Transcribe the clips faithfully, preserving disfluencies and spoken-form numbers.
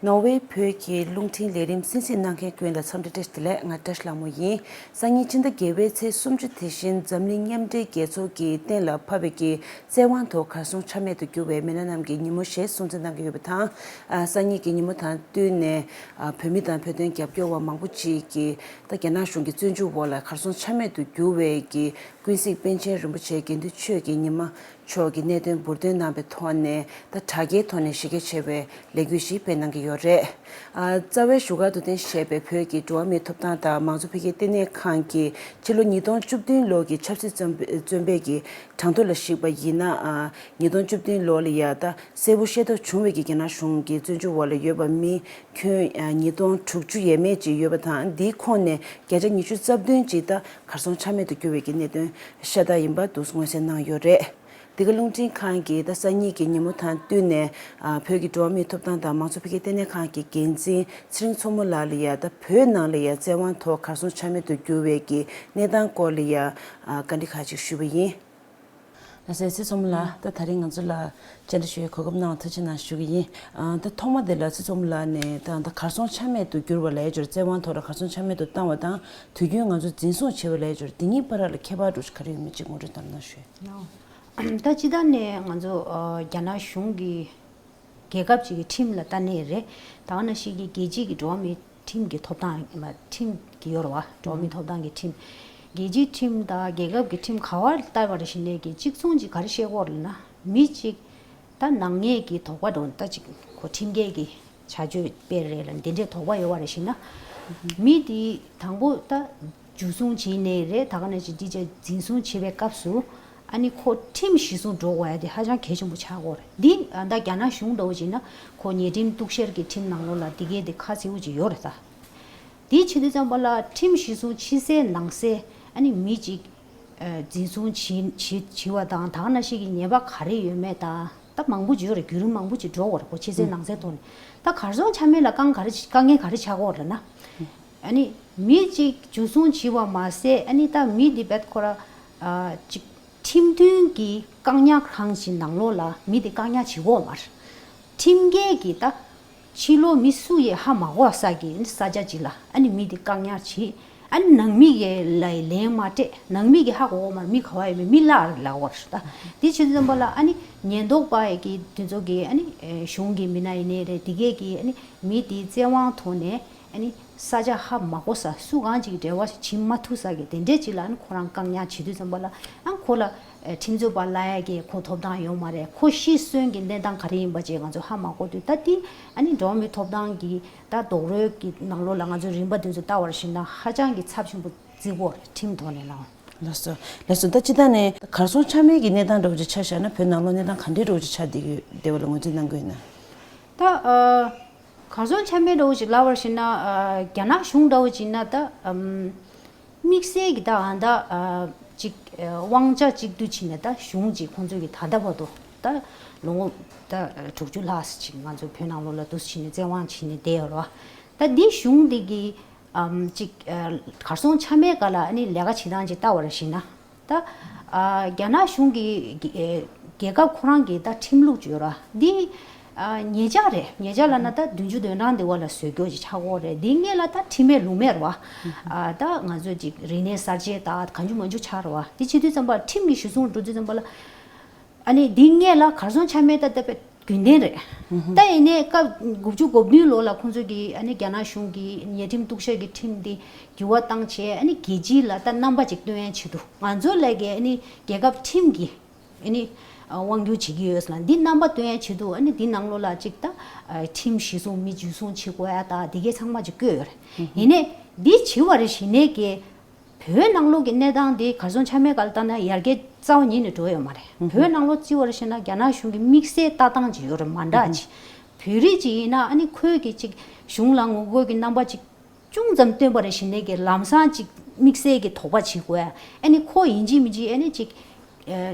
ནོར་ཝེ་བོད་ཀྱི་རླུང་འཕྲིན་ལས་རིམ་གསན་གཟིགས་གནང་མཁན་ཀུན་ལ་འཚམས་འདྲི་བཀྲ་ཤིས་བདེ་ལེགས། ང་བཀྲ་ཤིས་ལྷ་མོ་ཡིན། སང་ཉིན་ཕྱི་ཟླ་བརྒྱད་པའི་ཚེས་སུམ་ཅུ་དེ་བཞིན་འཛམ་གླིང་མཉམ་འབྲེལ་རྒྱལ་ཚོགས་ཀྱིས་གཏན་ལ་ཕབ་པའི་གི་བཙན་དབང་ཐོག་གར་སོང་ཆ་མེད་དུ་གྱུར་བའི་མི་སྣ་རྣམས་ཀྱི་ཉིན་མོ་ཞེས་སྲུང་བརྩི་གནང་གི་ཡོད་པ་དང་། ཨ། སང་ཉིན་གྱི་ཉིན་མོ་དང་བསྟུན་ནས། ཨ། བོད་མི་དང་བོད་དོན་རྒྱབ་སྐྱོར་བ་མང་པོ་ཅིག་གིས་ད་རྒྱ་ནག་གཞུང་གི་བཙོན་འཇུག་འོག་ལ་གར་སོང་ཆ་མེད་དུ་གྱུར་བའི་གི་ཀུན་གཟིགས་པཎ་ཆེན་རིན་པོ་ཆེ་དགེ་འདུན་ཆོས་ཀྱི་ཉི་མ་མཆོག་གི་གནད་དོན་འབུར་འདོན་གནང་བའི་ཐོག་ནས། ད་དྲ་རྒྱའི་ཐོག་ནས་ཞི་རྒྱ་ཆེ་བའི་ལས་འགུལ་ཞིག་སྤེལ་གནང་གི་ཡོད་རེད། ཨ། རྩ་བའི་བཞུགས་སྒར་དུ་རྟེན་གཞི་བྱས་པའི་བོད་ཀྱི་འགྲོ་བ་མིའི་ཐོབ་ཐང་དང་མང་གཙོ་འཕེལ་རྒྱས་ལྟེ་གནས་ཁང་གིས་ཕྱི་ལོ་ཉིས་སྟོང་བཅུ་བདུན་ལོ་གི་ཆབ་སྲིད་བཙོན་པའི་གྲངས་ཐོ་ལ་གཞིགས་པ་ཡིན་ན། ཨ། ཉིས་སྟོང་བཅུ་བདུན་ལོ་ལ་ཡ་ད་གསལ་པོ་ཤེས་རྟོགས་བྱུང་བའི་གི་རྒྱ་ནག་གཞུང་གི་བཙོན་འཇུག་འོག་ལ་ཡོད་པ་མི་ཁྱོན་ཉིས་སྟོང་དྲུག་ཅུ་ཡས་མས་ཅིག་ཡོད་པ་དང་། འདིའི་ཁོངས་ནས་བརྒྱ་ཆ་ཉི་ཤུ་རྩ་བདུན་ཅིག་ད་གར་སོང་ཆ་མེད་དུ་གྱུར་བའི་གི་གནད་དོན་ཤ་སྟག་ཡིན་པ་འདུག་མངོན་གསལ་གནང་ཡོད་རེད། འདི་ག་རླུང་འཕྲིན་ཁང་གིས་ད་སང་ཉིན་གྱི་ཉིན་མོ་དང་བསྟུན་ནས། ཨ། བོད་ཀྱི་འགྲོ་བ་མིའི་ཐོབ་ཐང་དང་མང་གཙོ་འཕེལ་རྒྱས་ལྟེ་གནས་ཁང་གི་འགན་འཛིན་ཚེ་རིང་མཚོ་མོ་ལགས་ལ་ཡ་ད་བོད་ནང་ལ་ཡ་བཙན་དབང་ཐོག་གར་སོང་ཆ་མེད་དུ་གྱུར་བའི་གི་གནས་སྟངས་སྐོར་ལ་ཡ། ཨ། བཀའ་འདྲི་ཁག་ཅིག་ཞུས་པ་ཡིན། ལགས་སོ། ཚེ་རིང་མཚོ་མོ་ལགས། ད་ད་རིང་ང་ཚོ་ལ་བཅར་འདྲི་ཞུ་བའི་གོ་སྐབས་གནང་བ་ཐུགས་རྗེ་གནང་ཞུ་གི་ཡིན། ཨ། ད་ཐོག་མ་དེ་ལ་ཚེ་རིང་མཚོ་མོ་ལགས་ནས་ད་ད་གར་སོང་ཆ་མེད་དུ་གྱུར་བ་ལ་ཡ་འབྱོར་བཙན་དབང་ཐོག་ལ་གར་སོང་ཆ་མེད་དུ་བཏང་བ་དང་། དུས་རྒྱུན་ང་ཚོ་འཛིན་བཟུང་བྱས་པ་ལ་ཡ་འབྱོར་འདི་གཉིས་བར་ལ་ཁྱད་པར་འདྲ་ཞིག་ག་རེ་ཡོད་མེད་ཅིག་ངོ་སྤྲོད་གནང་རོགས་གནང་ཞུ། ད་སྤྱིར་བཏང་ནས་ང་ཚོ། ཨ། རྒྱ་ནག་གཞུང་གི་རྒྱལ་ཁབ་ཅིག་གི་ཁྲིམས་ལ་ལྟ་ནས་རེད། ད་ག་ནང་བཞིན་གྱི་རྒྱལ་སྤྱིའི་གི་འགྲོ་བ་མིའི་ཁྲིམས་ཀྱི་ཐོབ་ཐང་ཡིན་པ། ཁྲིམས་ཀྱི་ཡོད་རེད་བ། འགྲོ་བ་མིའི་ཐོབ་ཐང་གི་ཁྲིམས། རྒྱལ་སྤྱིའི་ཁྲིམས་དང་རྒྱལ་ཁབ་ཀྱི་ཁྲིམས་ག་བར་ལྟ་བ་རེ་བཞིན་ནས་ཀྱི་གཅིག་མཚུངས་ཅིག་ག་རེ་བཤད་ཀྱི་ཡོད་རེད་ལབ་ན། མི་གཅིག་ད་ནག་ཉེས་ཀྱི་དོགས་པ་འདྲ་ད་ཅིག་ཁོ་ཁྲིམས་འགལ་གྱི་བྱ་སྤྱོད་སྤེལ་རེད་ལ་འདི་འདྲའི་དོགས་པ་ཡོད་པ་རེ་བཞིན་ན། མི་དེ་དང་པོ་ད་འཇུ་བཟུང་བྱས་ནས་རེད། ད་ག་ནང་བཞིན་འདི་བྱས་འཛིན་བཟུང་བྱེད་པའི་སྐབས་སུ། ཨ་ནི་ཁོ་ཁྲིམས་གཞི་བཟུང་འགྲོ་དགོས་ཡ་དེ་ཧ་ཅང་གལ་ཆེན་པོ་ཆགས་ཀྱི་ཡོད་རེད། འདི་ད་རྒྱ་ནག་གཞུང་འདྲ་བོ་བྱས་ན་ཁོ་ཉེས་ཁྲིམས་གཏུག་བཤེར་གྱི་ཁྲིམས་ནང་ལོགས་ལ་འདི་གའི་དེ་ཁ་གསལ་པོ་ཅིག་ཡོད་རེད་ད། དེ་བྱེད་དུས་ཙམ་པ་ལ་ཁྲིམས་གཞི་བཟུང་ཕྱི་གསལ་ནང་གསལ། ཨ་ནི་མི་གཅིག་ཨ་འཛིན་བཟུང་བྱེད་བྱེད་བྱེད་པ་དང་། ད་ག་ནང་བཞིན་གྱི་ཉེས་པ་ག་རེ་ཡོད་མེད་དང་། ད་མང་པོ་ཅིག་ཡོད་རེད། བརྒྱུད་རིམ་མང་པོ་ཅིག་འགྲོ་དགོས་རེད་ཁོ་ཕྱི་གསལ་ནང་གསལ་ཐོག་ནས། ད་གར་སོང་ཆ་མེད་ལ་དཀའ་ངལ་ག་རེ་དཀའ་ངལ་ག་རེ་ཆགས་ཀྱི་ཡོད་རེད་ལབ་ན། ཨ་ནི་མི་གཅིག་འཇུ་བཟུང་བྱས་པ་མ་ཟད། ཨ་ནི་ད་མི་འདི་རྦད་ཁོ་ར་ཨ་ཅིག་ཁྲིམས་མཐུན་གྱི་བཀག་ཉར་ཁང་ཞིག་ནང་ལོགས་ལ་མི་དེ་བཀག་ཉར་བྱེད་ཀྱི་ཡོད་མ་རེད། ཁྲིམས་འགལ་གྱི་ད་ཕྱི་ལོགས་མི་སུ་ཡིས་ཧ་མ་གོ་ས་གི་ས་ཆ་ཅིག་ལ་ཨ་ནི་མི་དེ་བཀག་ཉར་བྱེད། ཨ་ནི་ནང་མི་གི་ལ་ལན་མ་སྤྲད། ནང་མི་གི་ཧ་གོ་གི་ཡོད་མ་རེད། མི་ག་བ་ཡོད་མེད། མི་གླགས་རེད་ལབ་ཀྱི་ཡོད་རེད་ད། དེ་བྱེད་དུས་ཙམ་པ་ལ་ཨ་ནི་ཉེན་རྟོག་པ་ཡི་གི་དེ་ཚོ་གི་ཨ་ནི་གཞུང་གི་མི་སྣ་ཡིན་ནའི་རེད། དེ་གས་ཀྱི་ཨ་ནི་མི་དེ་བཙན་དབང་ཐོག་ནས་ཨ་ནི་ས་ཆ་ཧ་མ་གོ་ས། སུ་གང་ཅིག་འབྲེལ་བ་བྱེད་མ་ཐུབ་ས་གི་དེ་འདྲས་ཅིག་ལ་ཨ་ནི་ཁོ་རང་བཀག་ཉར་བྱེད་དུས་ཙམ་པ་ལ་ཨ་ཁོ་ལ་ཁྲིམས་རྩོད་པ་གླ་ཡ་གི་ཁོ་ཐོབ་ཐང་ཡོད་མ་རེད། ཁོ་ཤི་གསོན་གྱི་གནས་སྟངས་ག་རེ་ཡིན་པ་ཅིག་ང་ཚོ་ཧ་མ་གོ་དུས། ད་དེ་ཨ་ནི་འགྲོ་བ་མིའི་ཐོབ་ཐང་གི་ད་རྡོག་རོལ་གྱི་ནང་ལོགས་ལ་ང་ཚོ་རིམ་པ་དེ་ཚོ་ལྟ་བ་རེ་བཞིན་ན་ཧ་ཅང་གི་ཚབས་ཆེན་པོ་བརྩི་གི་ཡོད་རེད་ཁྲིམས་ཐོག་ནས་ལ། ལགས་སོ། ལགས་སོ། ད་སྤྱིར་བཏང་ནས་གར་སོང་ཆ་མེད་ཀྱི་གནས་སྟངས་འདྲ་བོ་ཅིག་ཆ་བཞག་ན་བོད་ནང་ལོགས་གནས་སྟངས་ག་འདྲའི་འདྲ་བོ་ཅིག་ཆགས་བསྡད་ཀྱི་ཡོད་བསྡད་པ་ལ་ངོས་འཛིན་གནང་གི་ཡོད་ན། ད་ཨ་གར་སོང་ཆ་མེད་འདྲ་བོ་ཅིག་ལབ་པ་རེ་བཞིན་ན། ཨ་རྒྱ་ནག་གཞུང་འདྲ་བོ་ཅིག་ན་ད་ཨམ་དམིགས་བསལ་གྱི་ད་ཨ་ད་ཨ་ཅིག་ཨ་དབང་ཆ་གཅིག་སྡུད་བྱས་ནས་ད་གཞུང་ཅིག་ཁོང་ཚོ་གི་ད་ལྟ་བར་དུ་ད་ལོ་ངོ་ད་དྲུག་ཅུ་ལྷག་ཅིག་ང་ཚོ་བོད་ནང་ལོགས་ལ་འདུག་བྱས་ནས་བཙན་དབང་བྱས་ནས་བསྡད་ཡོད་རེད་བ། ད་འདི་གཞུང་འདི་གི་ཨམ་ཅིག་ཨ་གར་སོང་ཆ་མེད་ག་ལ་ཨ་ནི་ལས་ཀ་བྱེད་སྟངས་ཅིག་ལྟ་བ་རེ་བཞིན་ན། ད་ཨ་རྒྱ་ནག་གཞུང་གི་ཨེ་རྒྱལ་ཁབ་ཁོ་རང་གི་ད་ཁྲིམས་ལུགས་ཅིག་ཡོད་ར། འདི་ཨ་ཉེ་ཆར་རེད། ཉེ་ཆར་ལབ་ན་ད་བདུན་ཅུ་དོན་གྲངས་འདི་བ་ལ་བཟོ་རྒྱུ་ཅིག་ཆགས་ཀྱི་ཡོད་རེད། འདི་སྔོན་ལ་ད་ཁྲིམས་མེད་ལུགས་མེད་རེད་བ། ཨ་ད་ང་ཚོ་ཅིག་རིག་གནས་གསར་བརྗེ་ད་གང་བྱུང་མང་བྱུང་ཆགས་རེད་བ། འདི་བྱེད་དུས་ཙམ་པ་ཁྲིམས་ཀྱི་གཞི་བཟུང་འགྲོ་དུས་ཙམ་པ་ལ། ཨ་ནི་འདི་སྔོན་ལ་གར་སོང་ཆ་མེད་ད་ལྟ་བའི་རྒྱུན་ལྡན་རེད། ད་ཡིན་ནའི་སྐབས་དགུ་བཅུ་གོ་བདུན་ལོ་ལ་ཁོང་ཚོ་གིས་ཨ་ནི་རྒྱ་ནག་གཞུང་གིས་ཉེས་ཁྲིམས་གཏུག་བཤེར་གྱི་ཁྲིམས་འདི་འགྱུར་བ་བཏང་བྱས། ཨ་ནི་རྒྱལ་སྤྱི་ལ་ད་རྣམ་པ་ཅིག་སྟོན་ཡའི་ཆེད་དུ། ང་ཚོ་ལ་གི་ཨ་ནི་རྒྱལ་ཁབ་ཁྲིམས་ཀྱི་ཨ་ནི་དབང་སྒྱུར་བྱེད་ཀྱི་ཡོད་ལ། འདི་རྣམ་པ་སྟོན་ཡའི་ཆེད་དུ་ཨ་ནི་འདི་ནང་ལོགས་ལ་ཅིག་ད་ཁྲིམས་གཞི་བཟུང་མི་འཇུ་བཟུང་བྱེད་དགོས་ཡ་ད་འདི་གའི་ཚང་མ་ཅིག་བཀོད་ཡོད་རེད། ཡིན་ནའི་འདི་བྱེད་པ་རེ་བཞིན་ནའི་གི་བོད་ནང་ལོགས་ཀྱི་གནས་སྟངས་དེ་གར་སོང་ཆ་མེད་ག་ལ་ལྟ་ན་ཡར་རྒྱས་རྩ་བ་ཉིད་ནས་འགྲོ་ཡོད་མ་རེད། བོད་ནང་ལོགས་བརྩི་བ་རེ་བྱས་ན་རྒྱ་ནག་གཞུང་གི་དམིགས་བསལ་ལྟ་སྟངས་ཅིག་ཡོད་རེད། མ་འདྲ་ཅིག་བོད་རིགས་ཅིག་ཡིན་ན་ཨ་ནི་ཁོའི་གི་ཅིག་གཞུང་ལ་ངོ་རྒོལ་གྱི་རྣམ་པ་ཅིག་ཅུང་ཙམ་སྟོན་པ་རེ་བཞིན་ནས་ཀྱི་ལམ་སང་ཅིག་དམིགས་བསལ་གྱི་དོགས་པ་བྱེད་དགོས། ཨ་ནི་ཁོ་ཡིན་གཅིག་མིན་གཅིག་ཨ་ནི་ཅིག་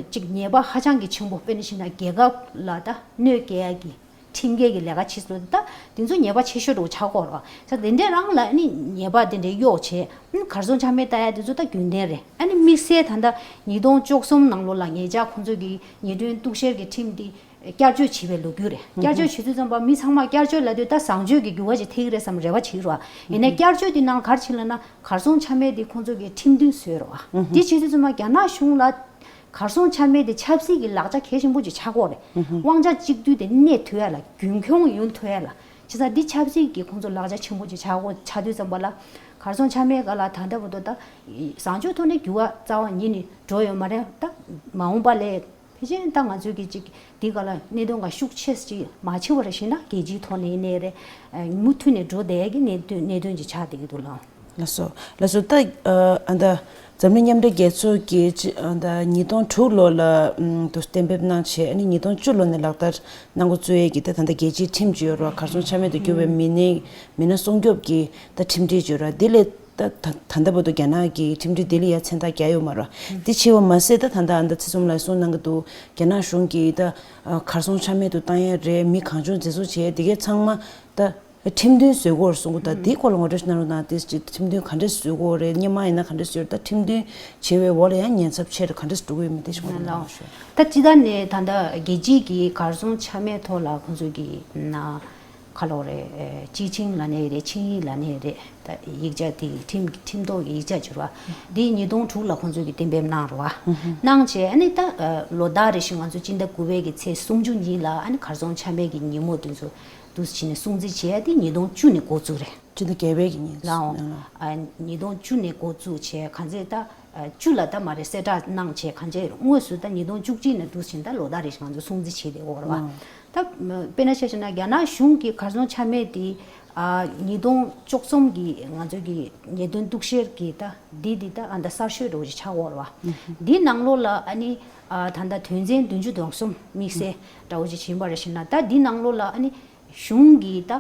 ཅིག་ཉེས་པ་ཧ་ཅང་གི་ཆེན་པོ། དཔེར་ན་བྱས་ན་རྒྱལ་ཁབ་ལ་ད་གནོད་སྐྱེལ་ཡ་གི་ཁྲིམས་འགལ་གྱི་ལས་ཀ་བྱེད་སྲོལ་ད་དེ་ཚོ་ཉེས་པ་ཆེ་ཤོས་འདྲ་བོ་ཆགས་ཀྱི་ཡོད་རེད་བ། ས་དེ་འདྲས་རང་ལ་ཨ་ནི་ཉེས་པ་དེ་འདྲས་གཡོག་བྱས། ཨ་ནི་གར་སོང་ཆ་མེད་ལྟ་ཡ་དེ་ཚོ་ད་རྒྱུན་ལྡན་རེད། ཨ་ནི་དམིགས་བསལ་ད་ལྟ་ཉིས་སྟོང་བཅུ་གསུམ་ནང་ལོགས་ལ་ཉེ་ཆར་ཁོང་ཚོ་གི་ཉེས་དོན་གཏུག་བཤེར་གྱི་ཁྲིམས་དེ་ བསྐྱར་བཅོས་བྱས་པའི་ལོ་རྒྱུས་རེད། བསྐྱར་བཅོས་བྱེད་དུས་ཙམ་པ་མི་ཚང་མ་བསྐྱར་བཅོས་ལབ་དུས་ད་བཟང་སྤྱོད་ཀྱི་འགྱུར་བ་ཅིག་ཐེབས་ཀྱི་རེད་བསམ་རེ་བ་བྱེད་ཀྱི་རེད་བ། ཡིན་ནའི་བསྐྱར་བཅོས་དེ་ནང་ག་རེ་བྱས་ལབ་ན་གར་སོང་ཆ་མེད་དེ་ཁོང་ཚོ་གིས་ཁྲིམས་མཐུན་བཟོས་རེད་བ། དེ་བྱེད་དུས་ཙམ་པ་རྒྱ་ནག་གཞུང་ལ་གར་སོང་ཆ་མེད་དེ་ཆབ་སྲིད་ཀྱི་ལག་ཆ་གལ་ཆེན་པོ་ཅིག་ཆགས་ཀྱི་ཡོད་རེད། དབང་ཆ་གཅིག་སྡུད་དེ་གནས་ཐུབ་ཡ་ལ་རྒྱུན་འཁྱོངས་ཡོང་ཐུབ་ཡ་ལ། བྱས་ཙང་འདི་ཆབ་སྲིད་ཀྱི་ཁོང་ཚོ་ལག་ཆ་ཆེན་པོ་ཅིག་ཆགས་ཀྱི་ཆགས་དུས་ཙམ་པ་ལ་གར་སོང་ཆ་མེད་ག་ལ་ད་ལྟ་བར་དུ་ད་བཟང་སྤྱོད་ཐོག་ནས་འགྱུར་བ་རྩ་བ་ཉིད་ནས་འགྲོ་ཡོད་མ་རེད། ད་མ་འོངས་པ་ལས། ཕལ་ཆེར་ད་ང་ཚོས་ཀྱི་ཅིག་འདི་ག་ལ་གནད་དོན་ག་ཤུགས་ཆེ་ཅིག་མ་ཆེ་བ་རེ་ཞིག་ན་རྒྱལ་སྤྱིའི་ཐོག་ནས་ཡིན་ནའི་རེད། མུ་མཐུད་ནས་འགྲོ་བསྡད་ཀྱི་གནད་དོན་གནད་དོན་ཅིག་ཆགས་བསྡད་ཀྱི་འདུག་ལགས། ལགས་སོ། ལགས་སོ། ད་ཨ་ད་འཛམ་གླིང་མཉམ་འབྲེལ་རྒྱལ་ཚོགས་ཀྱིས་ཅི་ཨ་ད་ཉིས་སྟོང་དྲུག་ལོ་ལ་ཨམ་དུ་གཏན་འབེབས་གནང་བྱས་ཨ་ནི་ཉིས་སྟོང་བཅུ་ལོ་ནས་ལག་བསྟར་གནང་འགོ་བཙུགས་ཡས་ཀྱི་ད་ད་ལྟ་རྒྱལ་སྤྱིའི་ཁྲིམས་ཅིག་ཡོད་རེད་བ། གར་སོང་ཆ་མེད་དུ་གྱུར་བའི་མི་སྣའི་མི་སྣ་སྲུང་སྐྱོབ་ཀྱི་ད་ཁྲིམས་སྒྲིག་ཅིག་ཡོད་རེད་བ། འདི་ལས། ད་ད་ད་ལྟ་བར་དུ་རྒྱ་ནག་གི་ཁྲིམས་སྒྲིག་དེ་ལ་ཡ་མཚན་རྟགས་བརྒྱབ་ཡོད་མ་རེད། དེ་བྱས་པ་མ་ཟད་ད་ད་ལྟ་ཨ་ད་ཚེ་བཙུན་ལགས་གསུངས་གནང་གི་འདུག་རྒྱ་ནག་གཞུང་གིས་ད་ཨ་གར་སོང་ཆ་མེད་དུ་བཏང་ཡ་རེད། མི་གང་བྱུང་འཛིན་བཟུང་བྱས་ཡ་དེ་གའི་ཚང་མ་ད་ཁྲིམས་མཐུན་བཟོ་དགོས་རེད་གསུང་གི་འདུག་དེའི་སྐོར་ལ་ངོ་སྤྲོད་ཞིག་གནང་རོགས་གནང་། དེ་ཅིག་ཁྲིམས་མཐུན་ག་འདྲས་བཟོ་དགོས་རེད། སྔོན་མ་ཡིན་ན་ག་འདྲས་བཟོས་རེད། ད་ཁྲིམས་མཐུན་བྱས་པའི་འོག་ལ་ཡང་ཉེན་ཚབས་ཆེ་རུ་ག་འདྲས་འགྲོ་གི་ཡོད་མེད་དེ་ཞིག་ངོ་སྤྲོད་གནང་རོགས་ཞུ། ད་སྤྱི་བཏང་ནས་ད་ལྟ་རྒྱལ་སྤྱིའི་གི་གར་སོང་ཆ་མེད་ཐོག་ལ་ཁོང་ཚོས་ཀྱི་ན། ག་ལབ་རེད། ཨེ་ཅི་ཆིང་ལབ་ནའི་རེད། ཆིངས་ཡིག་ལབ་ནའི་རེད། ད་ཡིག་ཆ་དེ་ཁྲིམས་ཁྲིམས་ཐོག་གི་ཡིག་ཆ་བྱུར་བ་འདི་ཉིས་སྟོང་དྲུག་ལ་ཁོང་ཚོས་ཀྱི་གཏན་འབེབས་གནང་རེད་བ། གནང་བྱས་ཨ་ནི་ད་ཨ་ལོ་ཟླ་རེ་བཞིན་ང་ཚོ་སྤྱི་ཟླ་དགུ་པའི་གི་ཚེས་སུམ་ཅུ་ཉིན་ལ་ཨ་ནི་གར་སོང་ཆ་མེད་ཀྱི་ཉིན་མོ་དེ་ཚོ་འདུག་སེ་བྱས་ནས་སྲུང་བརྩི་བྱས་ཏེ་ཉིས་སྟོང་བཅུ་ནས་འགོ་བཙུགས་རེད། སྤྱི་ཟླ་བརྒྱད་པའི་གི་ཉིན་ལའང་ཨ་ཉིས་སྟོང་བཅུ་ནས་འགོ་བཙུགས་བྱས་གང་ཚེ་ད། བཅུ་ལ་ད་མ་རེད། གསལ་བསྒྲགས་གནང་བྱས་གང་བྱས་དངོས་སུ་ད་ཉིས་སྟོང་བཅུ་གཅིག་ནས་འདུག་ཕྱིན་ད་ལོ་ཟླ་རེ་ཞིག་ང་ཚོ་སྲུང་བརྩི་བྱས་ཏེ་འོར་བ། ད་དཔེར་ན་ཆ་བཞག་ན་རྒྱ་ནག་གཞུང་གིས་གར་སོང་ཆ་མེད་དེ་ཉིས་སྟོང་བཅུ་གསུམ་གྱི་ང་ཚོ་གི་ཉེས་དོན་གཏུག་བཤེར་གྱི་ད་འདི་འདི་ད་ཨ་ད་གསར་ཤོས་འདྲ་བོ་ཞིག་ཆགས་འོར་བ། འདི་ནང་ལོགས་ལ་ཨ་ནི་ད་ད་དོན་ཚན་བདུན་ཅུ་དོན་གསུམ་དམིགས་བསལ་འདྲ་བོ་ཞིག་ཕྱིན་པ་རེ་ཞིག་ན་ད་འདི་ནང་ལོགས་ལ་ཨ་ནི། གཞུང་གི་ད་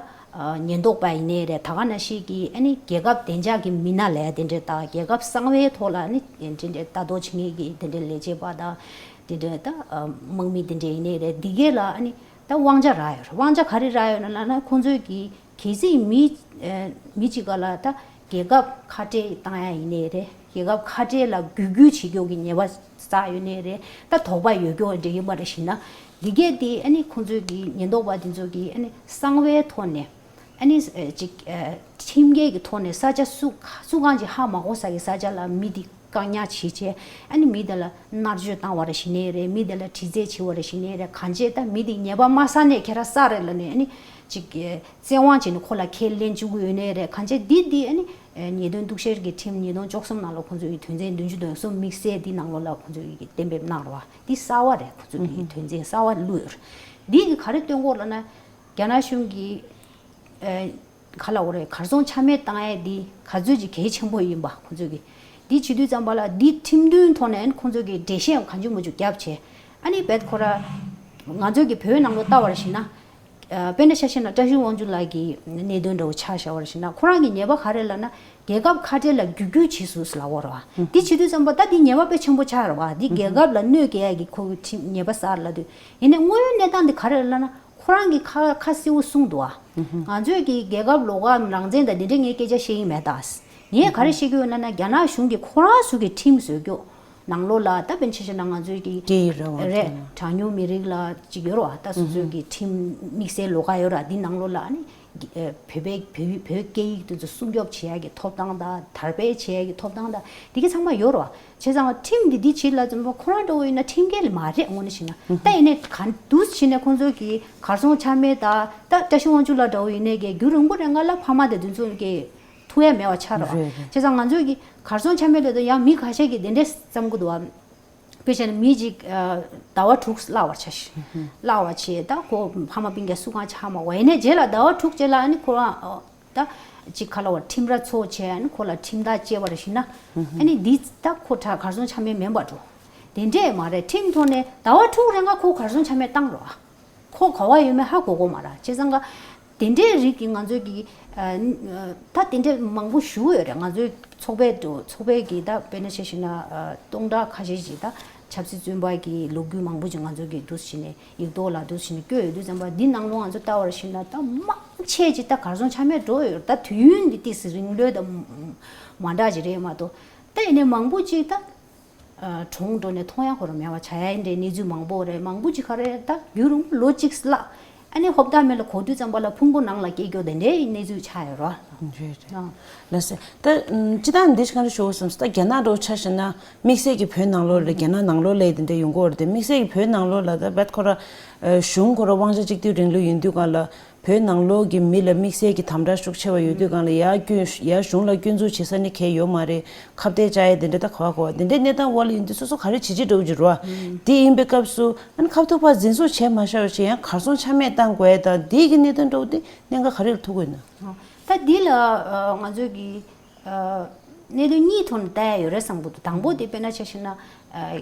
ཉེན་རྟོག་པ་ཡིན་ནའི་རེད། ད་ག་ནང་བཞིན་གྱི་ཨ་ནི་རྒྱལ་ཁབ་བདེ་འཇགས་ཀྱི་མི་སྣ་ལབ་ཡ་དེ་འདྲས་དང་རྒྱལ་ཁབ་གསང་བའི་ཐོག་ལ་ཨ་ནི་དེ་འདྲས་ལྟ་རྟོག་བྱེད་མཁན་གྱི་དེ་འདྲས་ལས་བྱེད་པ་དང་དེ་འདྲས་ད་དམག་མི་དེ་འདྲས་ཡིན་ནའི་རེད། འདི་གས་ལ་ཨ་ནི་ད་དབང་ཆ་རག་ཡོད་རེད། དབང་ཆ་ག་རེ་རག་ཡོད་ན་ལབ་ན་ཁོང་ཚོས་ཀྱི་གལ་སྲིད་མི་མི་གཅིག་ག་ལ་ད་རྒྱལ་ཁབ་ཁ་བྲལ་བཏང་ཡ་ཡིན་ནའི་རེད། རྒྱལ་ཁབ་ཁ་བྲལ་ལ་འགུལ་སྐྱོད་བྱེད་རྒྱུ་གི་ཉེས་པ་བསགས་ཡོད་ནའི་རེད། ད་དོགས་པ་ཡོད་རྒྱུ་འདྲ་ཡིན་པ་རེ་ཞིག་ན་འདི་གས་དེ་ཨ་ནི་ཁོང་ཚོས་ཀྱི་ཉེན་རྟོག་པ་དེ་ཚོ་གིས་ཨ་ནི་གསང་བའི་ཐོག་ནས་ཨ་ནི་ཅིག་ཁྲིམས་འགལ་གྱི་ཐོག་ནས་ས་ཆ་སུ་སུ་གང་ཅིག་ཧ་མ་གོ་ས་གི་ས་ཆ་ལ་མི་དེ་བཀག་ཉར་བྱེད་བྱས་ཨ་ནི་མི་དེ་ལ་མནར་གཅོད་བཏང་བ་རེ་ཞིག་ནའི་རེད། མི་དེ་ལ་དྲི་རྩད་བྱེད་པ་རེ་ཞིག་ནའི་རེད། གང་བྱས་ད་མི་དེ་ཉེས་པ་མ་བསགས་ནས་ཁྱེད་རང་བསགས་རེད་ལབ་ནས་ཨ་ནི་ཅིག་བཙན་དབང་བྱས་ནས་ཁོ་ལ་ཁས་ལེན་བཅུག་གི་ཡོད་ནའི་རེད། གང་བྱས་འདི་འདི་ཨ་ནི་ཉེས་དོན་གཏུག་བཤེར་གྱི་ཁྲིམས་ཉིས་སྟོང་བཅུ་གསུམ་ནང་ལ་ཁོང་ཚོས་ཀྱི་དོན་ཚན་བདུན་ཅུ་དོན་གསུམ་དམིགས་བསལ་འདི་ནང་ལོགས་ལ་ཁོང་ཚོས་ཀྱི་གཏན་འབེབས་གནང་རེད་བ། འདི་གསར་བ་རེད། ཁོང་ཚོས་ཀྱི་དོན་ཚན་གསར་བ་བླུགས་ཡོད་རེད། འདི་གི་ག་རེ་སྟོན་གོ་ལབ་ན་རྒྱ་ནག་གཞུང་གིས་ག་ལབ་དགོས་རེད། གར་སོང་ཆ་མེད་བཏང་ཡས་འདི་ག་ཚོད་ཅིག་གལ་ཆེན་པོ་ཡིན་པ་ཁོང་ཚོས་ཀྱི་འདི་བྱེད་དུས་ཙམ་པ་ལ་འདི་ཁྲིམས་མཐུན་ཐོག་ནས་ཁོང་ཚོས་ཀྱི་འགྲེལ་བཤད་གང་བྱུང་མང་བྱུང་བརྒྱབ་བྱས་ཨ་ནི་བེད་ཁོ་ར་ང་ཚོས་ཀྱི་བོད་ནང་ལོགས་ལྟ་བ་རེ་ཞིག་ན། དཔེར་ན་ཆ་བཞག་ན་བཀྲ་ཤིས་དབང་ཕྱུག་ལགས་ཀྱི་གནད་དོན་འདྲ་བོ་ཆ་བཞག་པ་རེ་ཞིག་ན་ཁོ་རང་གི་ཉེས་པ་ག་རེ་ལབ་ན་རྒྱལ་ཁབ་ཁ་བྲལ་ལ་རྒྱུག་རྒྱུག་བྱས་སོང་ལབ་ཡོད་རེད་བ། འདི་བྱེད་དུས་ཙམ་པ་ད་འདི་ཉེས་པ་དཔེ་ཆེན་པོ་ཆགས་རེད་བ། འདི་རྒྱལ་ཁབ་ལ་གནོད་སྐྱེལ་ཡ་གི་ཁོ་གི་ཁྲིམས་ཉེས་པ་བསགས་ལབ་དུས་ཡིན་ནའི་དངོས་ཡོད་གནས་སྟངས་འདི་ག་རེ་ལབ་ན་ཁོ་རང་གི་ཁ་ཁ་གསལ་བོ་གསུངས་འདུག་བ། ང་ཚོས་ཀྱི་རྒྱལ་ཁབ་ལོགས་ཀ་རང་བཙན་དང་འདི་འདྲའི་ངའི་སྐད་ཆ་བཤད་ཀྱི་མེད་ད། ངས་ག་རེ་བཤད་ཀྱི་ཡོད་ལབ་ན་རྒྱ་ནག་གཞུང་གིས་ཁོ་རང་ཚོ་གི་ཁྲིམས་བཟོ་རྒྱུ། ནང་ལོགས་ལ་ད་དཔེར་ན་ཆ་བཞག་ན་ང་ཚོའི་གི་སྐད་ཡིག་རེད་བ། རེད། གྲངས་ཉུང་མི་རིགས་ལ་ཅིག་ཡོད་རེད་བ། ད་སོ་སོའི་གི་ཁྲིམས་དམིགས་བསལ་ལོགས་ཀ་ཡོད་རེད་བ། འདི་ནང་ལོགས་ལ་ཨ་ནི་ཨེ་བོད་པའི་བོད་བོད་སྐད་ཡིག་དེ་ཚོ་སྲུང་སྐྱོབ་བྱེད་ཡ་གི་ཐོབ་ཐང་དང་དར་སྤེལ་བྱེད་ཡ་གི་ཐོབ་ཐང་དང་འདི་གི་ཚང་མ་ཡོད་རེད་བ། བྱས་ཙང་ཁྲིམས་འདི་འདི་བྱེད་ལ་ཙམ་པ་ཁོ་རང་འདྲ་བོ་ཡིན་ན་ཁྲིམས་འགལ་མ་རེད་དངོས་གནས་བྱས་ན། ད་ཡིན་ནའི་གང་འདུག་བྱས་ནས་ཁོང་ཚོ་གི་གར་སོང་ཆ་མེད་ད་ད་བཀྲ་ཤིས་དབང་ཕྱུག་ལགས་འདྲ་བོ་ཡིན་ནའི་གི་རྒྱུན་རིང་པོ་རིང་ག་ལ་ཕ་མ་དེ་དེ་ཚོ་གི་ཐུག་ཡ་མེད་པ་ཆགས་རེད་བ། རེད་རེད། བྱས་ཙང་ང་ཚོས་ཀྱི་གར་སོང་ཆ་མེད་ལབ་དུས་ཡང་མི་ཁ་ཤས་ཀྱིས་དེ་འདྲས་བསམ་གྱི་འདུག་བ། དཔེ་བྱས་ན་མི་གཅིག་ཟླ་བ་དྲུག་བརླག་པར་བྱ་ཞིང་། བརླག་པ་བྱས་ད་ཁོ་ཕ་མ་སྤུན་ཀྱག་སུ་གང་ཆགས་མ་བ་ཡིན་ནའི་རྗེས་ལ་ཟླ་བ་དྲུག་རྗེས་ལ་ཨ་ནི་ཁོ་རང་ད་གཅིག་ག་ལབ་དགོས་རེད། ཁྲིམས་ར་ཚོགས་བྱས་ཨ་ནི་ཁོ་ལ་ཁྲིམས་ཐག་བཅད་པ་རེ་ཞིག་ན་ཨ་ནི་འདི་ད་ཁོ་གར་སོང་ཆ་མེད་མིན་པ་འགྲོ། དེ་འདྲས་མ་རེད། ཁྲིམས་ཐོག་ནས་ཟླ་བ་དྲུག་རིང་ལ་ཁོ་གར་སོང་ཆ་མེད་བཏང་རོགས། ཁོ་ག་བ་ཡོད་མེད་ཧ་གོ་གོ་མ་རེད། བྱས་ཙང་ཀ་དེ་འདྲའི་རིགས་ཀྱི་ང་ཚོའི་གི་ད་དེ་འདྲས་མང་པོ་ཞུ་ཡོད་རེད། ང་ཚོའི་ཚོགས་པའི་འགྲོ་ཚོགས་པའི་གི་ད་དཔེར་ན་ཆ་བཞག་ན་སྟོང་ཕྲག་ཁ་ཤས་ཅིག་ད་ཆབ་སྲིད་བཙོན་པ་གི་ལོ་རྒྱུས་མང་པོ་ཅིག་ང་ཚོའི་གི་འདུག་བྱས་ནས་ཡིག་ཐོག་ལ་འདུག་བྱས་ནས་བཀོད་ཡོད་དུས་ཙམ་པ་འདི་ནང་ལོགས་ང་ཚོ་ལྟ་བར་ཞིག་ན་ད་མང་ཆེ་ཅིག་ད་གར་སོང་ཆ་མེད་འགྲོ་ཡོད་རེད། ད་དུས་ཡུན་འདི་ཏིས་རིང་ལོས་ད་མ་འདྲ་ཅིག་རེད་མ་གཏོགས་ད་ཡིན་ནའི་མང་པོ་ཅིག་ད། གྲོངས་འགྲོ་ནས་མཐོང་ཡ་ཁོ་རང་མེད་པ་ཆགས་ཡ་འདྲའི་གནས་ཚུལ་མང་པོ་རེད། མང་པོ་ཅིག་ག་རེ་ད་རྒྱུན་རིང་པོ་ལོ་གཅིག་ལྷག་ཨ་ནི་ཧོབ་ཏ་མེ་ལ་གོ་དུས་ཙམ་པ་ལ་ཕུང་པོ་ནང་ལ་སྐྱེ་རྒྱུ་དེ་འདྲའི་གནས་ཚུལ་ཆགས་ཡོད་རོ། རེད་རེད། ལགས་སེ། ད་སྤྱི་བཏང་འདི་ཞིག་ག་རེ་ཞུ་དགོས་བསམ་སོང་། ད་རྒྱ་ནག་འདྲ་བོ་ཆ་བཞག་ན་དམིགས་བསལ་གྱི་བོད་ནང་ལོགས་ལ་རྒྱ་ནག་ནང་ལོགས་ལ་དེ་འདྲ་ཡོང་གི་ཡོད་རེད་དེ། དམིགས་བསལ་གྱི་བོད་ནང་ལོགས་ལ་ད་བད་ཁོ་ར་གཞུང་ཁོ་ར་དབང་ཆ་གཅིག་སྡུད་རིང་ལུགས་ཡིན་དུས་གང་ལ། བོད་ནང་ལོགས་ཀྱི་མི་ལ་དམིགས་བསལ་གྱི་དམ་དྲག་ཤུགས་ཆེ་བ་ཡོད་དུས་གང་ལ་ཡར་སྐྱོན་ཡར་གཞུང་ལ་སྐྱོན་འཛུགས་བྱེད་ས་ནི་གང་ཡང་ཡོད་མ་རེད། ཁ་གཏད་བཅག་ཡས་དེ་འདྲ་ད་ག་བ་གོ་བ་དེ་འདྲའི་གནས་སྟངས་འོག་ལ་ཡིན་དུས་སོ་སོ་ག་རེ་བྱེད་ཀྱི་འགྲོ་གི་རེད་བ། དེ་ཡིན་པའི་སྐབས་སུ་ཨ་ནི་ཁ་ཐུག་པ་འཛིན་བཟུང་བྱས་མ་བཞག་པ་བྱས་ཡང་གར་སོང་ཆ་མེད་བཏང་དགོས་ཡས་དང་དེའི་གི་གནད་དོན་འདྲ་བོ་དེ་གནད་འགག་ག་རེ་ལ་ཐུག་གི་ཡོད་ན། ད་འདི་ལ་ང་ཚོས་ཀྱི་གནད་དོན་གཉིས་ཐོག་ནས་བལྟ་ཡ་ཡོད་རེད་བསམ་གྱི་འདུག་དང་པོ་དེ་དཔེར་ན་ཆ་བཞག་ན།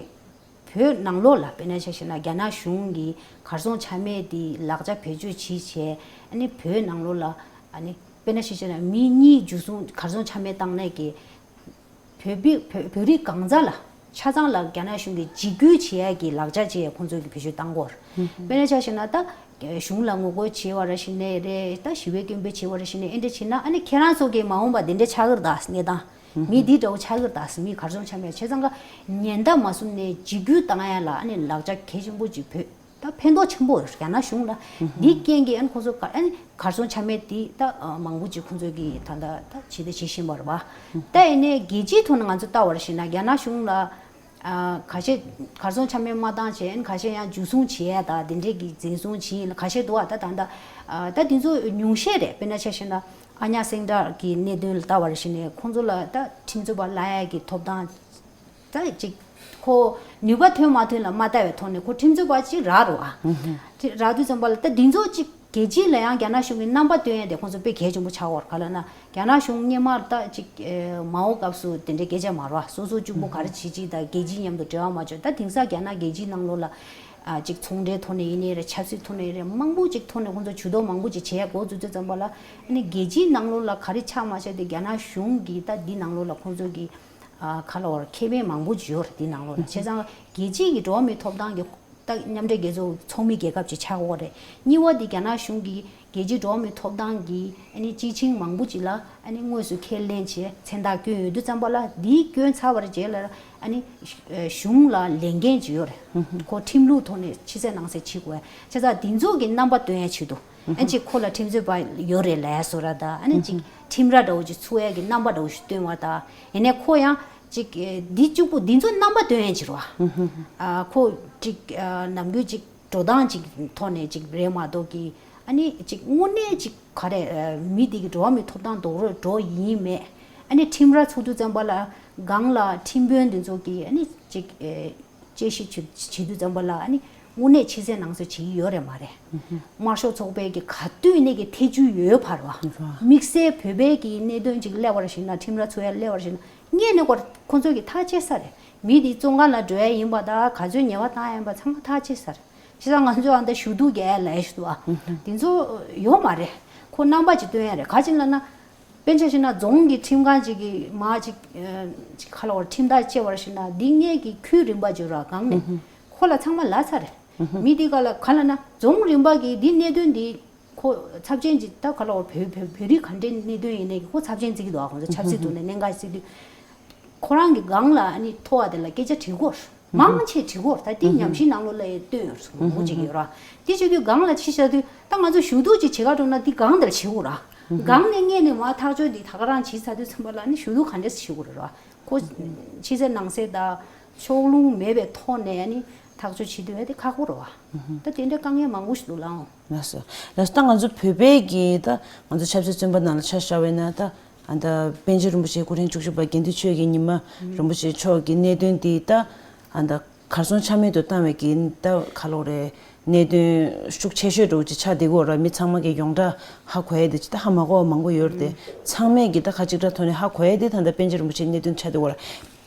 བོད་ནང་ལོགས་ལ་དཔེར་ན་ཆ་བཞག་ན་རྒྱ་ནག་གཞུང་གིས་གར་སོང་ཆ་མེད་དེ་ལག་ཆ་བེད་སྤྱོད་བྱས་བྱས་ཨ་ནི་བོད་ནང་ལོགས་ལ་ཨ་ནི་དཔེར་ན་ཆ་བཞག་ན་མི་གཉིས་འཇུ་བཟུང་གར་སོང་ཆ་མེད་བཏང་ནས་ཀྱི་བོད་པའི་བོད་བོད་རིགས་གང་ཟག་ལ་ཆ་ཚང་ལ་རྒྱ་ནག་གཞུང་གིས་འཇིགས་སྐུལ་བྱེད་ཡ་གི་ལག་ཆ་བྱས་ཁོང་ཚོས་ཀྱི་བེད་སྤྱོད་བཏང་གོ། དཔེར་ན་ཆ་བཞག་ན་ད་གཞུང་ལ་ངོ་རྒོལ་བྱས་པ་ར་ཞིག་ནས་རེད། ད་ཞི་བའི་སྐད་འབོད་བྱས་པ་ར་ཞིག་ནས་ཨེ་འདྲ་བྱས་ན་ཨ་ནི་ཁྱེད་རང་ཚོ་གི་མ་འོངས་པ་འདི་འདྲ་ཆགས་ཀྱི་རེད་ད་གནས་སྟངས། མི་འདི་འདྲ་བོ་ཆགས་ཀྱི་རེད་ད། མི་གར་སོང་ཆ་མེད་བྱས་ཙང་ཀ་ཉེན་བརྡ་མ་བཟུང་ནས་འཇིགས་སྐུལ་བཏང་ཡ་ལ་ཨ་ནི་ལག་ཆ་གལ་ཆེན་པོ་ཅིག་བོད་ད་ཕན་ཐོགས་ཆེན་པོ་རྒྱ་ནག་གཞུང་ལ་འདི་རྐྱེན་གྱིས་ཨ་ནི་ཁོང་ཚོ་ག་ཨ་ནི་གར་སོང་ཆ་མེད་འདི་ད་མང་པོ་ཅིག་ཁོང་ཚོ་གིས་ད་ད་ད་བྱེད་ད་བྱེད་བཞིན་པ་རེད་བ། ད་ཡིན་ནའི་རྒྱལ་སྤྱིའི་ཐོག་ནས་ང་ཚོ་ལྟ་བ་རེད་ཞེ་ན་རྒྱ་ནག་གཞུང་ལ་ཁ་ཤས་གར་སོང་ཆ་མེད་མ་བཏང་བྱས་ཨ་ནི་ཁ་ཤས་ཡང་འཇུ་བཟུང་བྱེད་ཡ་ད་དེ་འདྲས་ཀྱི་འཛིན་བཟུང་བྱེད་ཡིན་ལ་ཁ་ཤས་འདུག་བ། ད་ད་ད་ད་དེ་ཚོ་ཉུང་ཤས་རེད། དཔེར་ན་ཆ་བཞག་ན། ཨ་ཉག་སེང་སྒྲ་གི་གནད་དོན་ལ་ལྟ་བར་ཞིག་ནས་ཁོང་ཚོ་ལ་ད་ཁྲིམས་རྩོད་པ་གླ་ཡ་གི་ཐོབ་ཐང་ད་ཅིག་ཁོ་ནུས་པ་ཐོན་མ་ཐོན་ལ་མ་ལྟ་བའི་ཐོག་ནས་ཁོ་ཁྲིམས་རྩོད་པ་ཅིག་རག་རུ་ཨ། དེ་རག་དུས་ཙམ་པ་ལ་ད་འདི་ཚོ་ཅིག་རྒྱལ་སྤྱི་ལ་ཡང་རྒྱ་ནག་གཞུང་གི་རྣམ་པ་སྟོན་ཡ་དེ་ཁོང་ཚོ་དཔེ་གལ་ཆེན་པོ་ཆགས་ཡོད་རེད། ག་ལ་ན་རྒྱ་ནག་གཞུང་སྔོན་མར་ད་ཅིག་མའོ་སྐབས་སུ་དེ་འདྲའི་སྐད་ཆ་མ་རོ་སོ་སོ་གཅིག་པོ་ག་རེ་བྱེད་ཅིག་ད་རྒྱལ་སྤྱི་མཉམ་དུ་འབྲེལ་བ་མ་བྱོས། ད་དེང་སང་རྒྱ་ནག་རྒྱལ་སྤྱིའི་ནང་ལོགས་ལ། ཨ་ཅིག་ཚོང་འབྲེལ་ཐོག་ནས་ཡིན་ནའི་རེད། ཆབ་སྲིད་ཐོག་ནས་ཡིན་རེད། མང་པོ་ཅིག་ཐོག་ནས་ཁོང་ཚོ་ཇུས་གཏོགས་མང་པོ་ཅིག་བྱེད་ཡ་འགོ་བཙུགས་དུས་ཙམ་པ་ལ་ཨ་ནི་རྒྱལ་སྤྱིའི་ནང་ལོགས་ལ་ག་རེ་ཆགས་མ་ཆགས་དེ་རྒྱ་ནག་གཞུང་གིས་ད་འདི་ནང་ལོགས་ལ་ཁོང་ཚོ་གི་ཨ་ག་ལ་བར་ཁེ་ཕན་མང་པོ་ཅིག་ཡོད་རེད། འདི་ནང་ལོགས་ལ་བྱས་ཙང་རྒྱལ་སྤྱིའི་གི་འགྲོ་བ་མིའི་ཐོབ་ཐང་གི་ད་མཉམ་འབྲེལ་རྒྱལ་ཚོགས་ཚོགས་མི་རྒྱལ་ཁབ་ཅིག་ཆགས་ཡོད་རེད། གཉིས་པ་འདི་རྒྱ་ནག་གཞུང་གིས་རྒྱལ་སྤྱིའི་འགྲོ་བ་མིའི་ཐོབ་ཐང་གི་ཨ་ནི་སྤྱི་ཆིངས་མང་པོ་ཅིག་ལ་ཨ་ནི་དངོས་སུ་ཁས་ལེན་བྱས་མཚན་རྟགས་བསྐྱོན་ཡོད་དུས་ཙམ་པ་ལ་འདིའི་བསྐྱོན་ཚར་བར་རྗེས་ལ་ཨ་ནི་གཞུང་ལ་ལས་འགན་ཅིག་ཡོད་རེད། ཁོ་ཁྲིམས་ལུགས་ཐོག་ནས་ཕྱི་གསལ་ནང་གསལ་བྱེད་དགོས། བྱས་ཙང་འདི་ཚོ་གི་རྣམ་པ་སྟོན་ཡ་ཆེད་དུ་ཨ་ནི་ཅིག་ཁོ་ལ་ཁྲིམས་རྩོད་པ་ཡོད་རེད་ལབ་ཡ་བཟོ་འདྲ་དང་ཨ་ནི་ཅིག་ཁྲིམས་ར་འདྲ་བོ་ཅིག་ཚུགས་ཡ་གི་རྣམ་པ་འདྲ་བོ་ཞིག་སྟོན་པ་དང་ཡིན་ནའི་ཁོ་ཡང་ཅིག་འདི་གཅིག་པུ་འདི་ཚོ་རྣམ་པ་སྟོན་ཡ་ཅིག་རེད་བ། ཁོ་ཅིག་ནམ་རྒྱུན་ཅིག་འགྲོ་སྟངས་ཅིག་ཐོག་ནས་ཅིག་རེད་མ་གཏོགས་ཀྱི་ཨ་ནི་ཅིག་དངོས་གནས་ཅིག་ག་རེ་མི་དེ་གི་འགྲོ་བ་མིའི་ཐོབ་ཐང་རྡོག་རོལ་འགྲོ་ཡིན་མེད། ཨ་ནི་ཁྲིམས་ར་ཚུགས་དུས་ཙམ་པ་ལ་སྒང་ལ་ཁྲིམས་དཔོན་དེ་ཚོ་གིས་ཨ་ནི་ཅིག་དཔྱད་ཞིབ་བྱེད་བྱེད་དུས་ཙམ་པ་ལ་ཨ་ནི་དངོས་གནས་ཕྱི་གསལ་ནང་གསལ་བྱེད་ཀྱི་ཡོད་རེད་མ་རེད། དམར་ཤོག་ཚོགས་པའི་གི་ག་དུས་ནས་ཀྱི་ཐེ་ཇུས་ཡོད་བར་བ། དམིགས་བསལ་བོད་པའི་གི་གནད་དོན་ཅིག་སླེབས་པར་ཞིག་ན་ཁྲིམས་ར་ཚུགས་ཡ་སླེབས་པར་ཞིག་ན་ངས་ནས་ཁོ་ཁོ་ཚོ་གི་ཐག་བཅད་ས་རེད། མི་དེ་བཙོན་ཁང་ལ་འགྲོ་ཡ་ཡིན་པ་དང་ག་ཚོད་ཉེས་པ་བཏང་ཡ་ཡིན་པ་ཚང་མ་ཐག་བཅད་ས་རེད། བྱས་ཙང་ང་ཚོས་ཨ་འདྲ་ཞུ་གཏུག་རྒྱག་ཡ་ལབ་ཡ་ཞིག་འདུག་ཨ། དེ་ཚོ་ཡོད་མ་རེད། ཁོ་རྣམ་པ་ཅིག་སྟོན་ཡ་རེད། ག་ཅིག་ལབ་ན། དཔེ་ཆ་བཞག་ན་རྫོང་གི་ཁྲིམས་ཁང་ཅིག་གིས་མ་ཅིག་ཅིག་ག་ལ་བར་ཁྲིམས་ཐག་བཅད་པར་བཞག་ན་འདི་ངེད་ཀྱི་ཁུལ་རིམ་པ་འཇོག་ར་གང་ནས་ཁོ་ལ་ཚང་མ་ལབ་ཚར་རེད། མི་འདི་ག་ལ་ག་ལ་ན་རྫོང་རིམ་པ་གིས་འདི་གནད་དོན་འདི་ཁོ་ཚབས་ཆེན་ཅིག་ད་ག་ལ་བར་བོད་བོད་བོད་རིགས་ག་འདྲའི་གནད་དོན་ཡིན་ནའི་ཁོ་ཚབས་ཆེན་བརྩི་གི་འདུག་ཨ། ཁོང་ཚོ་ཆབ་སྲིད་ཐོག་ནས་གནད་འགག་བརྩི་དུས། ཁོ་རང་གི་སྒང་ལ་ཨ་ནི་མཐོ་བ་དེ་ལ་སྐད་ཆ་དྲི་དགོས། མང་ཆེ་དྲི་དགོས། ད་དེ་ཉམས་ཞིབ་ནང་ལོགས་ལ་ཡང་བཏོན་ཡོད་རེད། མང་པོ་ཅིག་ཡོད་ར། དེ་བྱེད་དུས་སྒང་ལ་ཕྱི་བཞག་དུས་ད་ང་ཚོ་ཞུ་གཏུག་ཅིག་བྱེད་ག་འགྲོ་ན་དེ་སྒང་དེར་བྱེད་དགོས་ར། སྒང་ནས་སྔས་ནས་མར་ཐག་གཅོད་འདི་ད་ག་རང་བྱེད་ཚར་དུས་ཙམ་པ་ལ་ཨ་ནི་ཞུ་གཏུག་ག་འདྲས་བྱེད་དགོས་རེད་ར། ཁོ་ཕྱི་གསལ་ནང་གསལ་དང་ཕྱོགས་ལྷུང་མེད་པའི་ཐོག་ནས་ཨ་ནི་ཐག་གཅོད་བྱེད་དུས་ཨ་དེ་ཁག་པོ་རེད་བ། ད་དེ་འདྲའི་དཀའ་ངལ་མང་པོ་ཞིག་འདུག་ལགས། ལགས་སོ། ལགས་སོ། ད་ང་ཚོ་བོད་པའི་གི་ད་ང་ཚོ་ཆབ་སྲིད་བཙོན་པ་ནང་ལ་ཆ་བཞག་པ་ཡིན་ན་ད་ཨ་ད་པཎ་ཆེན་རིན་པོ་ཆེ་སྐུ་ཕྲེང་བཅུ་བཞི་པ་དགེ་འདུན་ཆོས་ཀྱི་ཉི་མ་རིན་པོ་ཆེ་མཆོག་གི་གནད་དོན་འདི་ད་ཨ་ད་གར་སོང་ཆ་མེད་དུ་བཏང་བའི་གི་ད་ག་ལོག་རེད། གནད་དོན་ཤུགས་ཆེ་ཤོས་འདྲ་བོ་ཅིག་ཆགས་བསྡད་ཀྱི་ཡོད་རེད། མི་ཚང་མ་གི་ཡོངས་གྲགས་ཧ་གོ་ཡ་དེ་ཅིག་ད་ཧ་མ་གོ་བ་མང་པོ་ཡོད་རེད་དེ། ཚང་མས་གི་ད་ཁ་གཅིག་གྲགས་ཐོག་ནས་ཧ་གོ་ཡ་དེ་ད་ད་པཎ་ཆེན་རིན་པོ་ཆེའི་གནད་དོན་ཆགས་བསྡད་ཀྱི་ཡོད་རེད།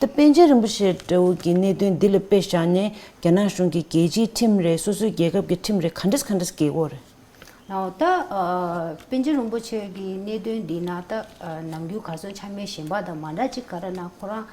ད་པཎ་ཆེན་རིན་པོ་ཆེ་འདྲ་བོ་གི་གནད་དོན་འདི་ལ་དཔེ་བཞག་ནས་རྒྱ་ནག་གཞུང་གི་རྒྱལ་སྤྱིའི་ཁྲིམས་རེད། སོ་སོའི་རྒྱལ་ཁབ་ཀྱི་ཁྲིམས་རེད། ག་འདྲས་ག་འདྲས་འགལ་གྱི་ཡོད་རེད། ཨོ་ད་ཨ་པཎ་ཆེན་རིན་པོ་ཆེ་གི་གནད་དོན་འདི་ན་ད་ཨ་ནམ་རྒྱུན་གར་སོང་ཆ་མེད་གཞན་པ་དང་མ་འདྲ་ཅིག་ག་རེ་ན་ཁོ་རང་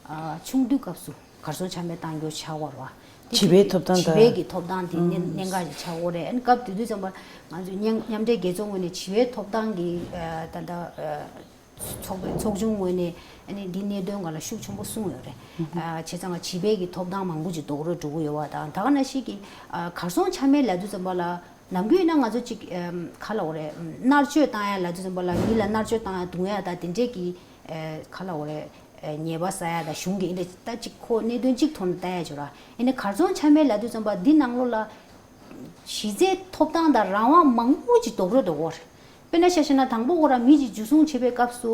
ཨ་ཆུང་དུས་སྐབས་སུ་གར་སོང་ཆ་མེད་བཏང་རྒྱུ་ཆགས་ཡོད་རེད་བ། དེ་བྱིས་པའི་ཐོབ་ཐང་བྱིས་པའི་དང་གི་ཐོབ་ཐང་དེ་གནད་གནད་འགག་ཅིག་ཆགས་ཡོད་རེད། ཨ་ནི་སྐབས་དེ་དུས་ཙམ་པ་ང་ཚོས་མཉམ་མཉམ་འབྲེལ་རྒྱལ་ཚོགས་ངོས་ནས་བྱིས་པའི་ཐོབ་ཐང་གི་ཨ་ད་ལྟ་ཨ། ཚོགས་པའི་ཚོགས་ཆུང་ངོས་ནས་ཨ་ནི་འདི་གནད་དོན་སྒང་ལ་ཤུགས་ཆེན་པོ་གསུངས་ཡོད་རེད། ཨ་བྱས་ཙང་བྱིས་པའི་གི་ཐོབ་ཐང་མང་པོ་ཅིག་རྡོག་རོལ་འགྲོ་གི་ཡོད་པ་དང་། ད་ག་ནང་བཞིན་གྱི་ཨ་གར་སོང་ཆ་མེད་ལབ་དུས་ཙམ་པ་ལ་ནམ་རྒྱུན་ཡིན་ན་ང་ཚོ་ཅིག་ཨམ་ག་ལབ་དགོས་རེད། མནར་གཅོད་བཏང་ཡ་ལབ་དུས་ཙམ་པ་ལ་མི་ལ་མནར་གཅོད་བཏང་ཡ་རྡུང་ཡ་དང་དེ་འདྲས་ཀྱི་ཨ་ག་ལབ་དགོས་རེད། ཨ་ཉེས་པ་བསགས་ཡ་དང་གཞུང་གི་འདི་འདྲས་ད་ཅིག་ཁོ་གནད་དོན་གཅིག་ཐོག་ནས་ལྟ་ཡ་ཅིག་ཡོད་ར། ཡིན་ནའི་གར་སོང་ཆ་མེད་ལབ་དུས་ཙམ་པ་འདི་ནང་ལོགས་ལ་གཞི་རྩའི་ཐོབ་ཐང་དང་རང་དབང་མང་པོ་ཅིག་རྡོག་རོལ་འགྲོ་གི་ཡོད་རེད། དཔེར་ན་ཆ་བཞག་ན་དང་པོ་ཁོ་རང་མི་ཅིག་འཇུ་བཟུང་བྱེད་པའི་སྐབས་སུ་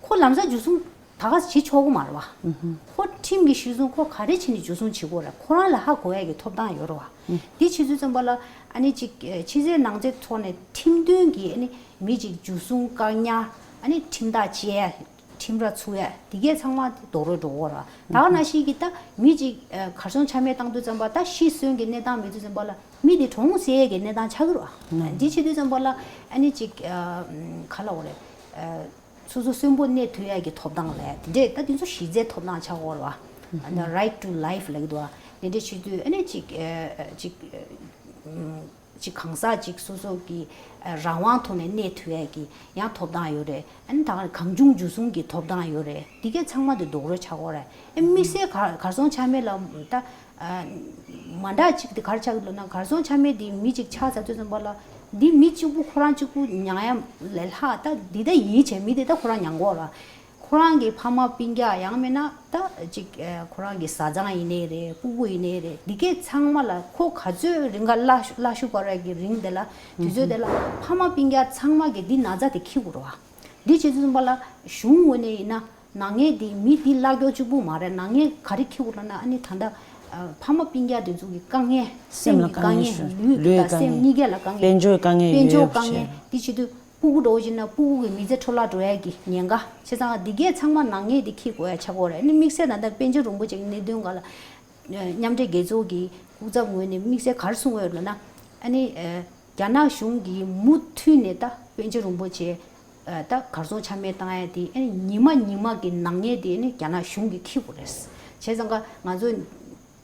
ཁོ་ལམ་སང་འཇུ་བཟུང་ད་ག་བྱེད་ཆོག་གི་མ་རེད་བ། ཁོ་ཁྲིམས་ཀྱི་གཞི་བཟུང་ཁོ་ག་རེ་བྱས་ནས་འཇུ་བཟུང་བྱེད་དགོས་རེད། ཁོ་རང་ལ་ཧ་གོ་ཡ་གི་ཐོབ་ཐང་ཡོད་རེད་བ། འདི་བྱེད་དུས་ཙམ་པ་ལ་ཨ་ནི་ཅིག་ཕྱི་གསལ་ནང་གསལ་ཐོག་ནས་ཁྲིམས་མཐུན་གྱི་ཨ་ནི་མི་ཅིག་འཇུ་བཟུང་བཀག་ཉར་ཨ་ནི་ཁྲིམས་ཐག་བཅད་ཡ། ཁྲིམས་ར་ཚུགས་ཡ་དེ་གས་ཚང་མ་རྡོག་རོལ་འགྲོ་གི་ཡོད་རེད་བ། ད་ག་ནང་བཞིན་གྱི་ད་མི་ཅིག་ཨ་གར་སོང་ཆ་མེད་བཏང་དུས་ཙམ་པ་ད་ཤི་གསོན་གྱི་གནས་སྟངས་མེད་དུས་ཙམ་པ་ལ་མི་དེ་གྲོངས་སེ་ཡས་ཀྱི་གནས་སྟངས་ཆགས་ཀྱི་རེད་བ། འདི་བྱེད་དུས་ཙམ་པ་ལ་ཨ་ནི་ཅིག་ཨ་ག་ལབ་དགོས་རེད། ཨ་སོ་སོ་གསོན་པོ་གནས་ཐུབ་ཡ་གི་ཐོབ་ཐང་ལབ་ཡ་དེ་འདྲས་ད་དེ་ཚོ་གཞི་རྩའི་ཐོབ་ཐང་ཆགས་ཀྱི་ཡོད་རེད་བ། ཨ་ནི་right to life ལབ་ཀྱི་འདུག་བ། དེ་འདྲས་བྱེད་དུས་ཨ་ནི་ཅིག་ཨ་ཅིག་ཨ་ཅིག་གང་ཟག་ཅིག་སོ་སོ་གི་ཨ་རང་དབང་ཐོག་ནས་གནས་ཐུབ་ཡ་གི་ཡང་ཐོབ་ཐང་ཡོད་རེད། ཨ་ནི་ད་གང་བྱུང་འཇུ་བཟུང་གི་ཐོབ་ཐང་ཡོད་རེད། འདི་གས་ཚང་མ་དེ་རྡོག་རོལ་ཆགས་ཀྱི་ཡོད་རེད། ཨ་དམིགས་བསལ་གར་གར་སོང་ཆ་མེད་ལ་ད་ཨ་མ་འདྲ་ཅིག་དེ་ག་རེ་ཆགས་ཀྱི་འདུག་ན། གར་སོང་ཆ་མེད་དེ་མི་ཅིག་ཆགས་ཚར་དུས་ཙམ་པ་ལ་འདི་མི་གཅིག་པུ་ཁོ་རང་གཅིག་པུ་མྱངས་ཡ་ལས་ལྷག་ད་འདི་ད་ཡིན་བྱས་མི་དེ་ད་ཁོ་རང་མྱང་གི་ཡོད་རེད། ཁོ་རང་གི་ཕ་མ་སྤུན་ཀྱག་ཡང་མིན་ན་ད་ཅིག་ཨ་ཁོ་རང་གི་བཟའ་ཚང་ཡིན་ནའི་རེད། སྤུ་གུ་ཡིན་ནའི་རེད། འདི་གས་ཚང་མ་ལ་ཁོ་ག་ཚོད་རིང་ག་སླ་སླ་ཤོས་པ་གི་རིང་དེ་ལ་དུས་ཚོད་དེ་ལ་ཕ་མ་སྤུན་ཀྱག་ཚང་མ་གི་འདི་ན་ཚ་དེ་འཁྱེར་དགོས་རེད་བ། འདི་བྱེད་དུས་ཙམ་པ་ལ་གཞུང་ངོས་ནས་ཡིན་ན་ནག་ཉེས་འདི་མི་འདི་བརླག་རྒྱུ་གཅིག་པུ་མ་རེད། ནག་ཉེས་ག་རེ་འཁྱེར་དགོས་རེད་ན། ཨ་ནི་ད་ལྟ་ཨ་ཕ་མ་སྤུན་ཀྱག་དེ་ཚོ་གི་དཀའ་ངལ། སེམས་ལ་སེམས་ཀྱི་དཀའ་ངལ་ཞིག་ལུས་དང་སེམས་གཉིས་ཀ་ལ་དཀའ་ངལ། དཔལ་འབྱོར་དཀའ་ངལ་དཔལ་འབྱོར་ཡོད་དཀའ་ངལ་ཡོད་བྱས། འདི་བྱེད་དུས། སྤུ་གུ་འདྲ་བོ་ཅིག་ན་སྤུ་གུ་གི་མི་ཚེ་འཕྲོ་བརླག་འགྲོ་ཡ་གི་ཉེན་ཁ། བྱས་ཙང་འདི་གས་ཚང་མ་ནག་ཉེས་འདི་འཁྱེར་དགོས་ཡ་ཆགས་ཀྱི་ཡོད་རེད། ཨ་ནི་དམིགས་བསལ་ད་ལྟ་པཎ་ཆེན་རིན་པོ་ཆེ་གི་གནད་དོན་སྒང་ལ་ཨ་མཉམ་འབྲེལ་རྒྱལ་ཚོགས་ཀྱི་སྐུ་ཚབ་ངོས་ནས་དམིགས་བསལ་ག་རེ་གསུངས་ཡོད་ལབ་ན། ཨ་ནི་ཨ་རྒྱ་ནག་གཞུང་གིས་མུ་མཐུད་ནས་ད་པཎ་ཆེན་རིན་པོ་ཆེ་ཨ་ད་གར་སོང་ཆ་མེད་བཏང་ཡ་དེ་ཨ་ནི་ཉི་མ་ཉི་མ་གི་ནག་ཉེས་དེ་ཨ་ནི་རྒྱ་ནག་གཞུང་གིས་འཁྱེར་དགོས་རེད། བྱས་ཙང་ཀ་ང་ཚོ་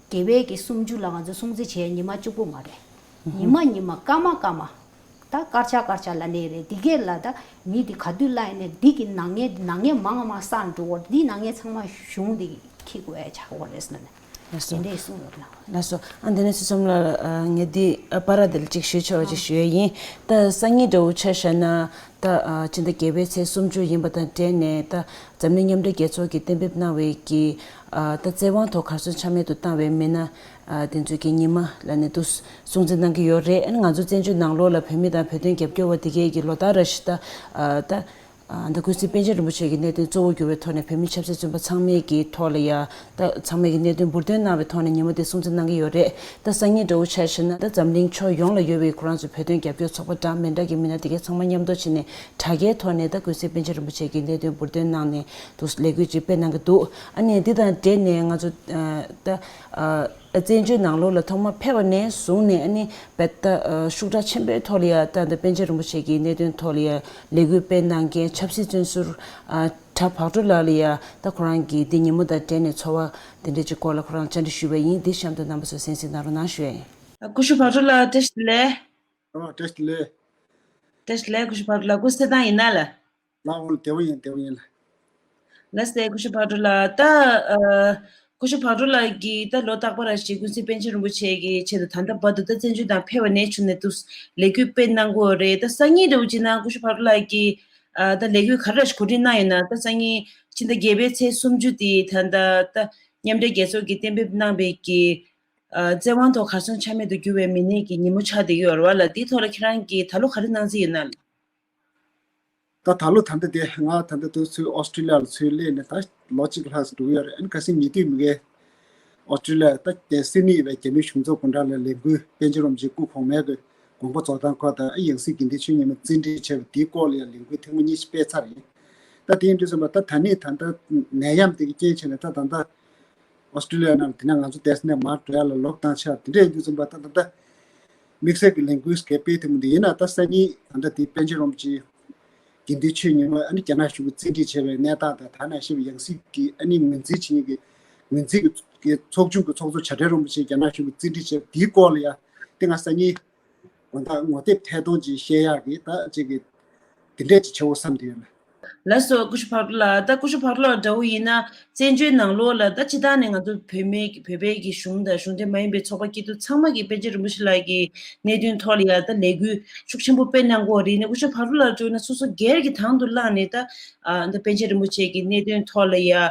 རྒྱལ་བའི་གི་སུམ་ཅུ་ལ་ང་ཚོ་སྲུང་བརྩི་བྱེད་ཡ་ཉི་མ་གཅིག་པུ་མ་རེད། ཉི་མ་ཉི་མ་སྐར་མ་སྐར་མ། ད་སྐར་ཆ་སྐར་ཆ་ལབ་ནའི་རེད། འདི་གས་ལ་ད་མི་འདི་ག་དུས་བརླག་ཡིན་ནའི་འདི་གི་ནག་ཉེས་ནག་ཉེས་མང་མང་བསགས་འགྲོ་བར་འདི་ནག་ཉེས་ཚང་མ་གཞུང་འདི་འཁྱེར་དགོས་ཡ་ཆགས་ཀྱི་ཡོད་རེད་ཟེར་ནས་ལགས་སོ། དེ་འདྲས་གསུངས་ཡོད་ལ། ལགས་སོ། ཨ་འདི་ནས་ཚུལ་ཙམ་ལ་ཨ་ངས་འདི་ཨ་པར་འདི་ལ་ཅིག་ཞུ་ཆོག་པ་ཅིག་ཞུ་ཡ་ཡིན། ད་སང་ཉིན་འདྲ་བོ་ཆ་བཞག་ན་ད་ཨ་ཕྱི་ཟླ་བརྒྱད་པའི་ཚེས་སུམ་ཅུ་ཡིན་པ་དང་འབྲེལ་ནས་ད་འཛམ་གླིང་མཉམ་འབྲེལ་རྒྱལ་ཚོགས་ཀྱིས་གཏན་འབེབས་གནང་བའི་གི་ཨ་ད་བཙན་དབང་ཐོག་གར་སོང་ཆ་མེད་དུ་བཏང་བའི་མི་སྣ་ཨ་དེ་ཚོའི་གི་ཉི་མ་ལབ་ནས་འདུག་སྲུང་བརྩི་གནང་གི་ཡོད་རེད། ཨ་ནི་ང་ཚོ་བཙན་བྱོལ་ནང་ལོགས་ལ་བོད་མི་དང་བོད་དོན་རྒྱབ་སྐྱོར་བ་དེ་གས་ཀྱི་ལོ་ལྟར་རེ་བཞིན་ད་ཨ་ད་ཨ་ད་ཀུན་གཟིགས་པཎ་ཆེན་རིན་པོ་ཆེ་གི་གནད་དོན་གཙོ་བོ་གྱུར་བའི་ཐོག་ནས་བོད་མི་ཆབ་སྲིད་བཙོན་པ་ཚང་མའི་གི་ཐོག་ལ་ཡ་ད་ཚང་མའི་གི་གནད་དོན་འབུར་འདོན་གནང་བའི་ཐོག་ནས་ཉི་མ་དེ་སྲུང་བརྩི་གནང་གི་ཡོད་རེད། ད་སང་ཉིན་འདྲ་བོ་ཆ་བཞག་ན་ད་འཛམ་གླིང་ཕྱོགས་ཡོངས་ལ་ཡོད་པའི་ཁོ་རང་ཚོ་བོད་དོན་རྒྱབ་སྐྱོར་ཚོགས་པ་འདྲ་མི་འདྲ་གི་མི་སྣ་དེ་གས་ཚང་མ་མཉམ་དུ་ཕྱིན་ནས་དྲ་རྒྱའི་ཐོག་ནས་ད་ཀུན་གཟིགས་པཎ་ཆེན་རིན་པོ་ཆེ་གི་གནད་དོན་འབུར་འདོན་གནང་ནས་འདུག་ལས་འགུལ་ཅིག་སྤེལ་གནང་གི་འདུག་ཨ་ནི་འདི་དང་འབྲེལ་ནས་ང་ཚོ་ད། བཙན་བྱོལ་ནང་ལོགས་ལ་ཐོག་མ་ཕེབས་པ་ནས་བཟུང་ནས་ཨ་ནི་བེད་ད་ཤུགས་དྲག་ཆེན་པོའི་ཐོག་ལ་ཡ་ད་འདི་པཎ་ཆེན་རིན་པོ་ཆེ་གི་གནད་དོན་ཐོག་ལ་ཡ་ལས་འགུལ་སྤེལ་གནང་མཁན་ཆབ་སྲིད་བཙོན་ཟུར་གྲྭ་བག་གྲོ་ལགས་ལ་ཡ་ད་ཁོ་རང་གི་འདི་ཉིན་མོ་དང་འབྲེལ་ནས་ཚོར་བ་འདི་འདྲ་ཅིག་སྐོར་ལ་ཁོ་རང་བཅར་འདྲི་ཞུས་པ་ཡིན། འདི་གཤམ་དུ་རྣམ་པ་ཚོ་གསན་གཟིགས་གནང་རོགས་གནང་ཞུ་ཡ་ཡིན། སྐུ་ཞབས་བག་གྲོ་ལགས་བཀྲ་ཤིས་བདེ་ལེགས། ཨོ་བཀྲ་ཤིས་བདེ་ལེགས། བཀྲ་ཤིས་བདེ་ལེགས་སྐུ་ཞབས་བག་གྲོ་ལགས། སྐུ་གསལ་ཐང་ཡིན་ན་ལ། ལགས་འོང་། བདེ་པོ་ཡིན། བདེ་པོ་ཡིན་ལགས། ལགས་སེ་སྐུ་ཞབས་བག་གྲོ་ལགས། ད་ཨ་སྐུ་ཞབས་བག་གྲོ་ལགས་ཀྱིས་ད་ལོ་རྟག་པར་ར་ཞིག་ཀུན་གཟིགས་པཎ་ཆེན་རིན་པོ་ཆེ་གི་ཆེད་དུ་ད་ལྟ་བར་དུ་ད་བཙན་བྱོལ་ནང་ཕེབས་པ་ནས་བྱུང་ནས་འདུག་ལས་འགུལ་སྤེལ་གནང་གི་ཡོད་རེད། ད་སང་ཉིན་འདྲ་བོ་ཅིག་ནང་སྐུ་ཞབས་བག་གྲོ་ལགས་ཀྱིས་ཨ་ད་ལས་འགུལ་ག་རེ་ར་ཞིག་གོ་སྒྲིག་གནང་ཡོད་ན། ད་སང་ཉིན་ཕྱི་ཟླ་བརྒྱད་པའི་ཚེས་སུམ་ཅུ་དེ་ད་ལྟ་ད་མཉམ་འབྲེལ་རྒྱལ་ཚོགས་ཀྱིས་གཏན་འབེབས་གནང་བའི་གི་ཨ་བཙན་དབང་ཐོག་གར་སོང་ཆ་མེད་དུ་གྱུར་བའི་མི་སྣའི་གི་ཉིན་མོ་ཆགས་བསྡད་ཀྱི་ཡོད་རེད་བ་ལགས། དེའི་ཐོག་ལ་ཁྱེད་རང་གིས་ད་ལོ་ག་རེ་གནང་རྩིས་ཡོད་ན། ད་ད་ལོ་ད་ལྟ་དེ་ང་ད་ལྟ་དུ་ཚུར་ཨོ་སི་ཀྲི་ལི་ཡ་ལ་ཚུར་སླེབས་ནས་ད་ལོ་གཅིག་ལྷག་ཙམ་འགྲོ་གི་ཡོད་རེད། ཨ་ནི་ཁ་སང་ཉེ་དུས་མི་གའི་ཨོ་སི་ཀྲི་ལི་ཡ་ད་དེ་སིད་ནི་ཡོད་པའི་རྒྱ་མིའི་གཞུང་ཚབ་སྐུ་འདྲ་ལ་ལས་འགུལ་པཎ་ཆེན་རིན་པོ་ཆེའི་སྐུ་གོང་མའི་གི་དགོངས་པ་རྫོགས་སྟངས་སྐོར་དང་། ཨ་ཡང་སྲིད་དགེ་འདུན་ཆོས་ཉི་མ་རྩིས་འབྲི་བྱས་པ་དེའི་སྐོར་ལ་ཡང་ལས་འགུལ་ཐེངས་མ་གཉིས་ཤིག་སྤེལ་ཚར་ཡིན། ད་དེ་ཡིན་དུས་ཙམ་པ་ད་ད་ནི་ད་ལྟ་ནད་ཡམས་དེ་གི་རྐྱེན་བྱས་ནས་ད་ད་ལྟ་ཨོ་སི་ཀྲི་ལི་ཡ་ནང་དེ་ནས་ང་ཚོ་དེ་ནས་མར་འགྲོ་ཡ་ལ་ལོག་བཏང་ཆགས། དེ་འདྲ་ཡིན་དུས་ཙམ་པ་ད་ད་ལྟ་དམིགས་བསལ་གྱི་ལས་འགུལ་སྐད་སྤེལ་ཐུབ་མི་འདུག་ཡིན་ན་ད་སང་ཉིན་ད་ལྟ་དེ་པཎ་ཆེན་རིན་པོ་ཆེ་དགེ་འདུན་ཆོས་ཉི་མ་ཨ་ནི་རྒྱ་ནག་གཞུང་གིས་རྩིས་འབྲི་བྱས་པའི་གནས་སྟངས་དང་། ད་ནང་བཞིན་ཡང་སྲིད་ཀྱི་ཨ་ནི་ངོས་འཛིན་བྱེད་མཁན་གྱི་ངོས་འཛིན་གྱི་ཚོགས་ཆུང་གི་ཚོགས་གཙོ་བྱ་བྲལ་རིན་པོ་ཆེ་རྒྱ་ནག་གཞུང་གིས་རྩིས་འབྲི་བྱས་པ་དེའི་སྐོར་ལ་ཡ་དེ་ང་སང་ཉིན་དགོང་དག་ངོ་དེབ་ཐད་གཏོང་ཅིག་བཤད་ཡག་གི་ད་ཅིག་གི་དེ་འདྲས་ཅིག་བྱེད་འོ་བསམ་དུ་ཡོད་ལ། ལགས་སོ། སྐུ་ཞབས་ཕག་གྲུ་ལགས། ད་སྐུ་ཞབས་ཕག་གྲུ་ལགས་འདྲ་བོ་ཡིན་ན། བཙན་བྱོལ་ནང་ལོགས་ལ་ད་སྤྱིར་བཏང་ནས་ང་ཚོ་བོད་མི་བོད་པའི་གི་གཞུང་དང་གཞུང་འབྲེལ་མ་ཡིན་པའི་ཚོགས་པ་སྐྱིད་སྡུག་ཚང་མ་གིས་པཎ་ཆེན་རིན་པོ་ཆེ་ལགས་ཀྱི་གནད་དོན་ཐོག་ལ་ཡ་ད་ལས་འགུལ་ཤུགས་ཆེན་པོ་སྤེལ་གནང་གི་ཡོད་རེད། ཡིན་ནའི་སྐུ་ཞབས་ཕག་གྲུ་ལགས་འདྲ་བོ་ཡིན་ན་སོ་སོ་སྒེར་གྱི་དང་དུ་བླངས་ནས་ད་ཨ་ད་པཎ་ཆེན་རིན་པོ་ཆེ་གི་གནད་དོན་ཐོག་ལ་ཡ་ཨ་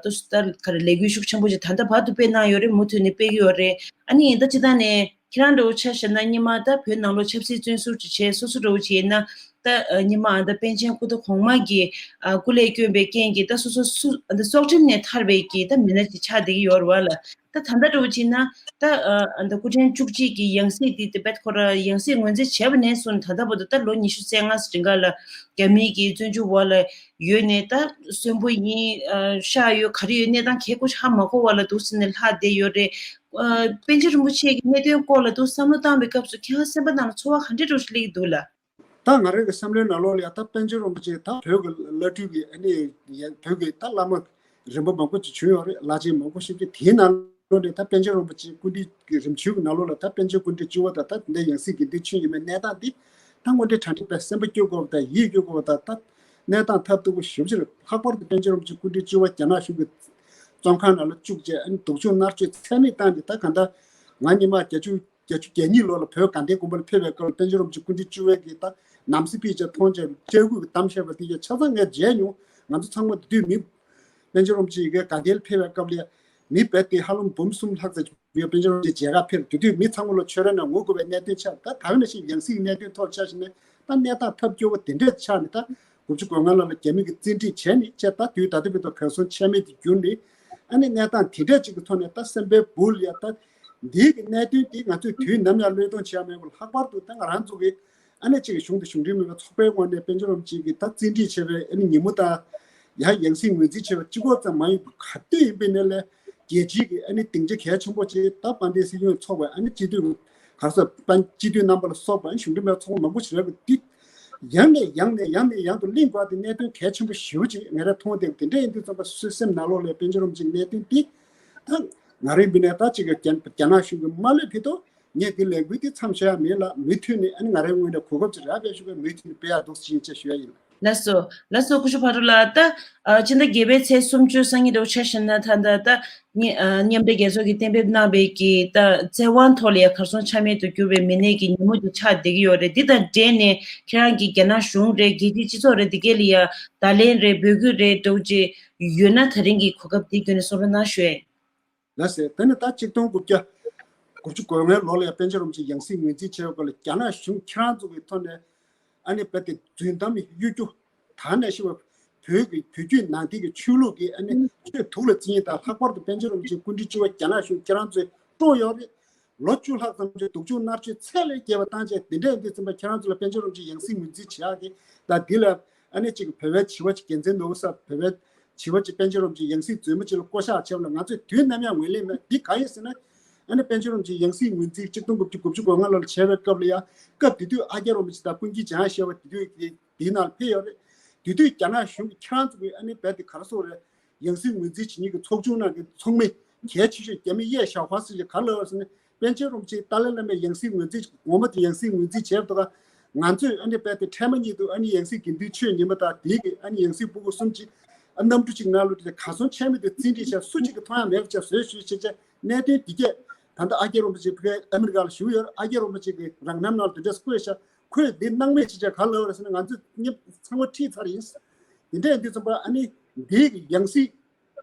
ད་ད་ག་རེ་ལས་འགུལ་ཤུགས་ཆེན་པོ་ཅིག་ད་ལྟ་བར་དུ་སྤེལ་གནང་ཡོད་རེད། མུ་མཐུད་ནས་སྤེལ་གྱི་ཡོད་རེད། ཨ་ནི་ད་སྤྱིར་བཏང་ནས། ཁྱེད་རང་འདྲ་བོ་ཆ་བཞག་ན་སྔོན་མ་ད་བོད་ནང་ལོགས་ཆབ་སྲིད་བཙོན་ཟུར་ཅིག་བྱས་སོ་སོ་འདྲ་བོ་ཅིག་ཡིན་ན། ད་ཨ་སྔོན་མ་ཨ་ད་པཎ་ཆེན་སྐུ་ཟླ་གོང་མ་གི་ཨ་སྐུ་ལས་བསྐྱོན་པའི་རྐྱེན་གྱིས་ད་སོ་སོ་སུ་ཨ་ད་སྲོག་ཁྲིམས་ནས་ཐར་བའི་གི་ད་མི་སྣ་ཅིག་ཆགས་བསྡད་ཀྱི་ཡོད་རེད་བ་ལ། ད་ད་ལྟ་འདྲ་བོ་ཅིག་ཡིན་ན་ད་ཨ་ཨ་ད་སྐུ་ཕྲེང་བཅུ་གཅིག་གི་ཡང་སྲིད་འདི་དེ་བེད་ཁོ་ར་ཡང་སྲིད་ངོས་འཛིན་བྱས་པ་ནས་བཟུང་ད་ལྟ་བར་དུ་ད་ལོ་ཉི་ཤུ་རྩ་ལྔ་ཙམ་རིང་ག་ལ་རྒྱ་མིའི་གི་བཙོན་འཇུག་འོག་ལ་ཡོད་ནས། ད་གསོན་པོ་ཡིན་ཨ་གཤགས་ཡོད་ག་རེ་ཡོད་གནས་སྟངས་གལ་ཁོ་ཧ་མ་གོ་བ་ལ་འདུག་ཟེར་ནས་ལྷག་བསྡད་ཡོད་རེད། ཨ་པཎ་ཆེན་རིན་པོ་ཆེ་གི་གནད་དོན་སྐོར་ལ་འདུག་བསམ་བློ་བཏང་བའི་སྐབས་སུ་ཁྱེད་རང་སེམས་པ་ནང་ལ་ཚོར་བ་ག་འདྲ་འདྲ་བོ་ཞིག་སླེབས་ཀྱི་འདུག་ལགས། ད་ང་རང་གི་བསམ་བློའི་ནང་ལོགས་ལ་ཡ་ད་པཎ་ཆེན་རིན་པོ་ཆེ་ད་བོད་ཀྱི་བླ་སྤྲུལ་གྱི་ཨ་ནི་ཡ་བོད་ཀྱི་ད་བླ་མ་རིམ་པ་མང་པོ་ཅིག་བྱོན་ཡོད་རེད། བླ་ཆེན་མང་པོ་ཞིག་གིས་དེའི་ནང་ལོགས་ནས་ད་པཎ་ཆེན་རིན་པོ་ཆེ་སྐུ་ཕྲེང་གི་རིམ་བྱོན་གྱི་ནང་ལོགས་ལ་ད་པཎ་ཆེན་སྐུ་ཕྲེང་བཅུ་པ་དང་ད་དེ་འདྲ་ཡང་སྲིད་དགེ་འདུན་ཆོས་ཉི་མའི་གནས་སྟངས་འདི་ད་དངོས་འབྲེལ་དྲང་ཁྲིག་པའི་སེམས་པ་སྐྱོ་དགོས་པ་དང་ཡིད་སྐྱོ་དགོས་པ་དང་ད་གནས་སྟངས་ཐབས་སྡུག་པོ་ཞེ་པོ་ཅིག་རེད། ལྷག་པར་དུ་པཎ་ཆེན་རིན་པོ་ཆེ་སྐུ་ཕྲེང་བཅུ་པ་རྒྱ་ནག་གཞུང་གི་བཙོན་ཁང་ནང་ལ་བཅུག་བྱས་ཨ་ནི་སྡུག་སྦྱོང་མནར་གཅོད་ཚད་མེད་བཏང་སྟེ། ད་གང་ལྟར་ང་ཉི་མ་བརྒྱད་ཅུ་བརྒྱད་ཅུ་གྱ་གཉིས་ལོ་ལ་བོད་དགའ་ལྡན་དགོན་པ་ལ་ཕེབས་པའི་སྐབས་ལ་པཎ་ཆེན་རིན་པོ་ཆེ་སྐུ་ཕྲེང་བཅུ་པའི་གི་ད་ནང་སྲིད་ཕུད་བྱས་མཐོང་བྱས་སྐྱེ་དགུ་གི་གཏམ་བཤད་པ་དེ་ཡང་ཆ་ཚང་ངས་མཇལ་མྱོང་། ང་ཚོ་ཚང་མ་དེ་དུས་མི་པཎ་ཆེན་རིན་པོ་ཆེ་གི་དགའ་ལྡན་ལ་ཕེབས་པའི་སྐབས་ལ་མི་རྦད་དེ་ཧ་ལམ་འབུམ་གསུམ་ལྷག་ཙམ་ཡོད། པཎ་ཆེན་རིན་པོ་ཆེ་མཇལ་ཁ་ཕེབས། དེ་དུས་མི་ཚང་མ་ལ་ཆོས་ར་ནས་ངུ་དགོས་པའི་གནད་དོན་ཆགས། ད་ད་ག་ནང་བཞིན་ཡང་སྲིད་ཀྱི་གནད་དོན་ཐོག་ཆ་བཞག་ནས་ད་གནས་སྟངས་ཐབས་སྐྱོ་བོ་དེ་འདྲས་ཆགས་ནས་ད་དགུ་བཅུ་གོ་ལྔ་ལོ་ལ་རྒྱ་མི་གིས་བཙན་ཁྲིད་བྱས་ནས་བྱས་ད་དུས་ད་ལྟ་བར་དུ་གར་སོང་ཆ་མེད་དུ་གྱུར་ནས། ཨ་ནི་གནས་སྟངས་དེ་འདྲས་ཅིག་གི་ཐོག་ནས་ད་སེམས་པའི་སྦུག་ལ་ཡ་ད་འདིའི་གི་གནད་དོན་འདི་ང་ཚོས་དུས་ནམ་ཡང་བློས་གཏོང་བྱེད་ཡ་མེད་པར། ལྷག་པར་དུ་ད་ང་རང་ཚོ་གི་ཨ་ནི་གཅིག་གཞུང་དང་གཞུང་འབྲེལ་མིན་པའི་ཚོགས་པའི་ངོས་ནས་པཎ་ཆེན་རིན་པོ་ཆེ་གི་ད་བཙན་ཁྲིད་བྱས་པའི་ཨ་ནི་ཉིན་མོ་དང་ཡང་ཡང་སྲིད་ངོས་འཛིན་བྱས་པ་གཅིག་པོ་ཙམ་མ་ཡིན་པར་ག་དུས་ཡིན་པའི་ནས་ལས་རྒྱལ་སྤྱིའི་གི་ཨ་ནི་སྡིངས་ཆ་གལ་ཆེན་པོ་ཅིག་ད་དཔལ་ལྡན་སྲིད་སྐྱོང་ཚོགས་པའི་ཨ་ནི་སྤྱི་འཐུས་ག་རེ་ཟེར་དཔལ་སྤྱི་འཐུས་རྣམ་པ་ལ་སོགས་པ་ཨ་ནི་གཞུང་འབྲེལ་མིན་པའི་ཚོགས་པ་མང་པོ་ཞིག་རེད་པ། འདི་ཡང་ནས་ཡང་ནས་ཡང་ནས་ཡང་དུ་གླེང་དགོས་པ་དེ་གནད་དོན་གལ་ཆེན་པོ་ཞེ་པོ་ཅིག་ངས་ར་མཐོང་བསྡད་པ་དེ་འདྲ་ཡིན་དུས་ཙམ་པ་སེམས་ནང་ལོགས་ལ་པཎ་ཆེན་རིན་པོ་ཆེའི་གནད་དོན་འདི་ད་ང་རང་ཡིན་པའི་ནས་ད་ཅིག་རྒྱ་རྒྱ་ནག་གཞུང་གིས་མ་བསླབས་ཕུད་དོ། ངས་འདི་ལས་འགུལ་འདི་མཚམས་བཞག་ཡ་མིན་ལ། མུ་མཐུད་ནས་ཨ་ནི་ང་རའི་ངོས་ནས་གོ་སྐབས་ཅིག་རག་པའི་ཤུགས་ཀྱིས་མུ་མཐུད་ནས་སྤེལ་ཡག་འདུག་ཟེར་བྱས་ཞུ་ཡ་ཡིན། ལགས་སོ། ལགས་སོ། སྐུ་ཞབས་ཕག་གྲུ་ལགས། ད་ཨ་སྤྱི་ཟླ་བརྒྱད་པའི་ཚེས་སུམ་ཅུ་སང་ཉིན་འདྲ་བོ་ཆ་བཞག་ན་ད་ད་ད་མཉམ་འབྲེལ་རྒྱལ་ཚོགས་ཀྱིས་གཏན་འབེབས་གནང་བའི་གི་ད་བཙན་དབང་ཐོག་ལ་ཡ་གར་སོང་ཆ་མེད་དུ་གྱུར་བའི་མི་སྣའི་གི་ཉིན་མོ་དེ་ཆགས་བསྡད་ཀྱི་ཡོད་རེད། འདི་དང་འབྲེལ་ནས་ཁྱེད་རང་གིས་རྒྱ་ནག་གཞུང་རེད། རྒྱལ་སྤྱིའི་སྤྱི་ཚོགས་རེད། འདི་གས་ལ་ཡ་བརྡ་ལན་རེད། འབོད་སྐུལ་རེད། འདྲ་བོ་ཅིག་ཡོད་ན་ད་རིང་གི་གོ་སྐབས་འདི་བརྒྱུད་ནས་གསུང་རོགས་གནང་ཞུ་ཡ་ཡིན། ལགས་སེ། ད་ནི་ད་གཅིག་སྟོང་དགུ་བརྒྱ་དགུ་བཅུ་གོ་ལྔའི་ལོ་ལ་ཡང་པཎ་ཆེན་རིན་པོ་ཆེ་ཡང་སྲིད་ངོས་འཛིན་བྱས་པའི་སྐོར་ལ་རྒྱ་ནག་གཞུང་ཁྱེད་རང་ཚོ་གི་ཐོག་ནས་ཨ་ནི་རྦད་དེ་རྫུན་གཏམ་གཡོ་སྒྱུ་ད་ནས་ཤི་བ་བོད་ཀྱི་བོད་བརྒྱུད་ནང་བསྟན་གྱི་ཆོས་ལུགས་ཀྱི་ཨ་ནི་ཆོས་དུག་ལ་བརྩི་མཁན་དང་ལྷག་པར་དུ་པཎ་ཆེན་རིན་པོ་ཆེ་སྐུ་ཕྲེང་བཅུ་པ་རྒྱ་ནག་གཞུང་ཁྱེད་རང་ཚོས་བཀྲོངས་ཡོད་རེད། ལོ་བཅུ་ལྷག་ཙམ་གྱི་སྡུག་སྦྱོང་མནར་གཅོད་ཚད་ལས་བརྒལ་བ་བཏང་བྱས་དེ་འདྲ་ཡིན་དུས་ཙམ་པ་ཁྱེད་རང་ཚོ་ལ་པཎ་ཆེན་རིན་པོ་ཆེ་ཡང་སྲིད་ངོས་འཛིན་བྱེད་ཡག་གི་ད་འདི་ལ་ཨ་ནི་གཅིག་བོད་པའི་བྱིས་པ་གཅིག་རྒྱལ་མཚན་ནོར་བུ་ས་བོད་པའི་བྱིས་པ་གཅིག་པཎ་ཆེན་རིན་པོ་ཆེ་ཡང་སྲིད་རྫུན་མ་གཅིག་ལ་བསྐོ་གཞག་བྱས་པ་ལ་ང་ཚོས་དུས་ནམ་ཡང་ངོས་ལེན་མེད། འདི་གང་ཡིན་ཟེར་ན་ཨ་ནི་པཎ་ཆེན་རིན་པོ་ཆེ་ཡང་སྲིད་ངོས་འཛིན་གཅིག་སྟོང་དགུ་བརྒྱ་དགུ་བཅུ་གོ་ལྔ་ལོ་ལ་བྱས་པའི་སྐབས་ལ་ཡང་སྐབས་དེ་དུས་ཨ་རྒྱ་རིན་པོ་ཆེ་དང་ཀུན་མཁྱེན་འཇམ་དབྱངས་བཞད་པ་དེ་དུས་དེའི་ནང་ཕེབས་ཡོད་རེད། དེ་དུས་རྒྱ་ནག་གཞུང་གིས་ཁྱེད་རང་ཚོ་གི་ཨ་ནི་རྦད་དེ་ག་རེ་ཟེར་དགོས་རེད། ཡང་སྲིད་ངོས་འཛིན་བྱེད་མཁན་གྱི་ཚོགས་ཆུང་ནང་གི་ཚོགས་མི་གལ་ཆེ་ཤོས་རྒྱ་མི་ཡེ་ཞའོ་ཧྭ་ཟེར་གྱི་ག་ལབ་ཟེར་ན། པཎ་ཆེན་རིན་པོ་ཆེ་ཏཱ་ལའི་བླ་མའི་ཡང་སྲིད་ངོས་འཛིན་ངོ་མ་དེ་ཡང་སྲིད་ངོས་འཛིན་བྱས་པ་དང་། ང་ཚོས་ཨ་ནི་རྦད་དེ་འཕྲལ་མ་ཉིད་དུ་ཨ་ནི་ཡང་སྲིད་དགེ་འདུན་ཆོས་ཉི་མ་དང་དེའི་གི་ཨ་ནི་ཡང་སྲིད་སྤུ་གུ་གསུམ་གཅིག་ཨ་གནམ་གྲུ་གཅིག་ནང་ལོགས་དེ་གར་སོང་ཆ་མེད་དུ་བཙན་ཁྲིད་བྱས། སུ་གཅིག་གིས་མཐོང་ཡ་མེད་པ་བྱས་བཟོས་ཞུས་བྱས་བྱས་གནད་དོན་འདི་གས་ད་ལྟ་ཨ་རྒྱ་རིན་པོ་ཆེ་ཕ་གིར་ཨ་མི་རི་ཀ་ལ་བཞུགས་ཡོད་རེད། ཨ་རྒྱ་རིན་པོ་ཆེ་གི་རང་རྣམ་ནང་ལ་དེ་འདྲས་བཀོད་ཤག་ཁོས་འདི་སྣང་མེད་བྱས་བྱས་ག་ལབ་རེད་ཟེར་ན་ང་ཚོས་མཉམ་ཚང་མ་ཁྲིད་ཚར་ཡིན། དེ་འདྲ་ཡིན་དུས་ཙམ་པ་ཨ་ནི་འདིའི་གི་ཡང་སྲིད་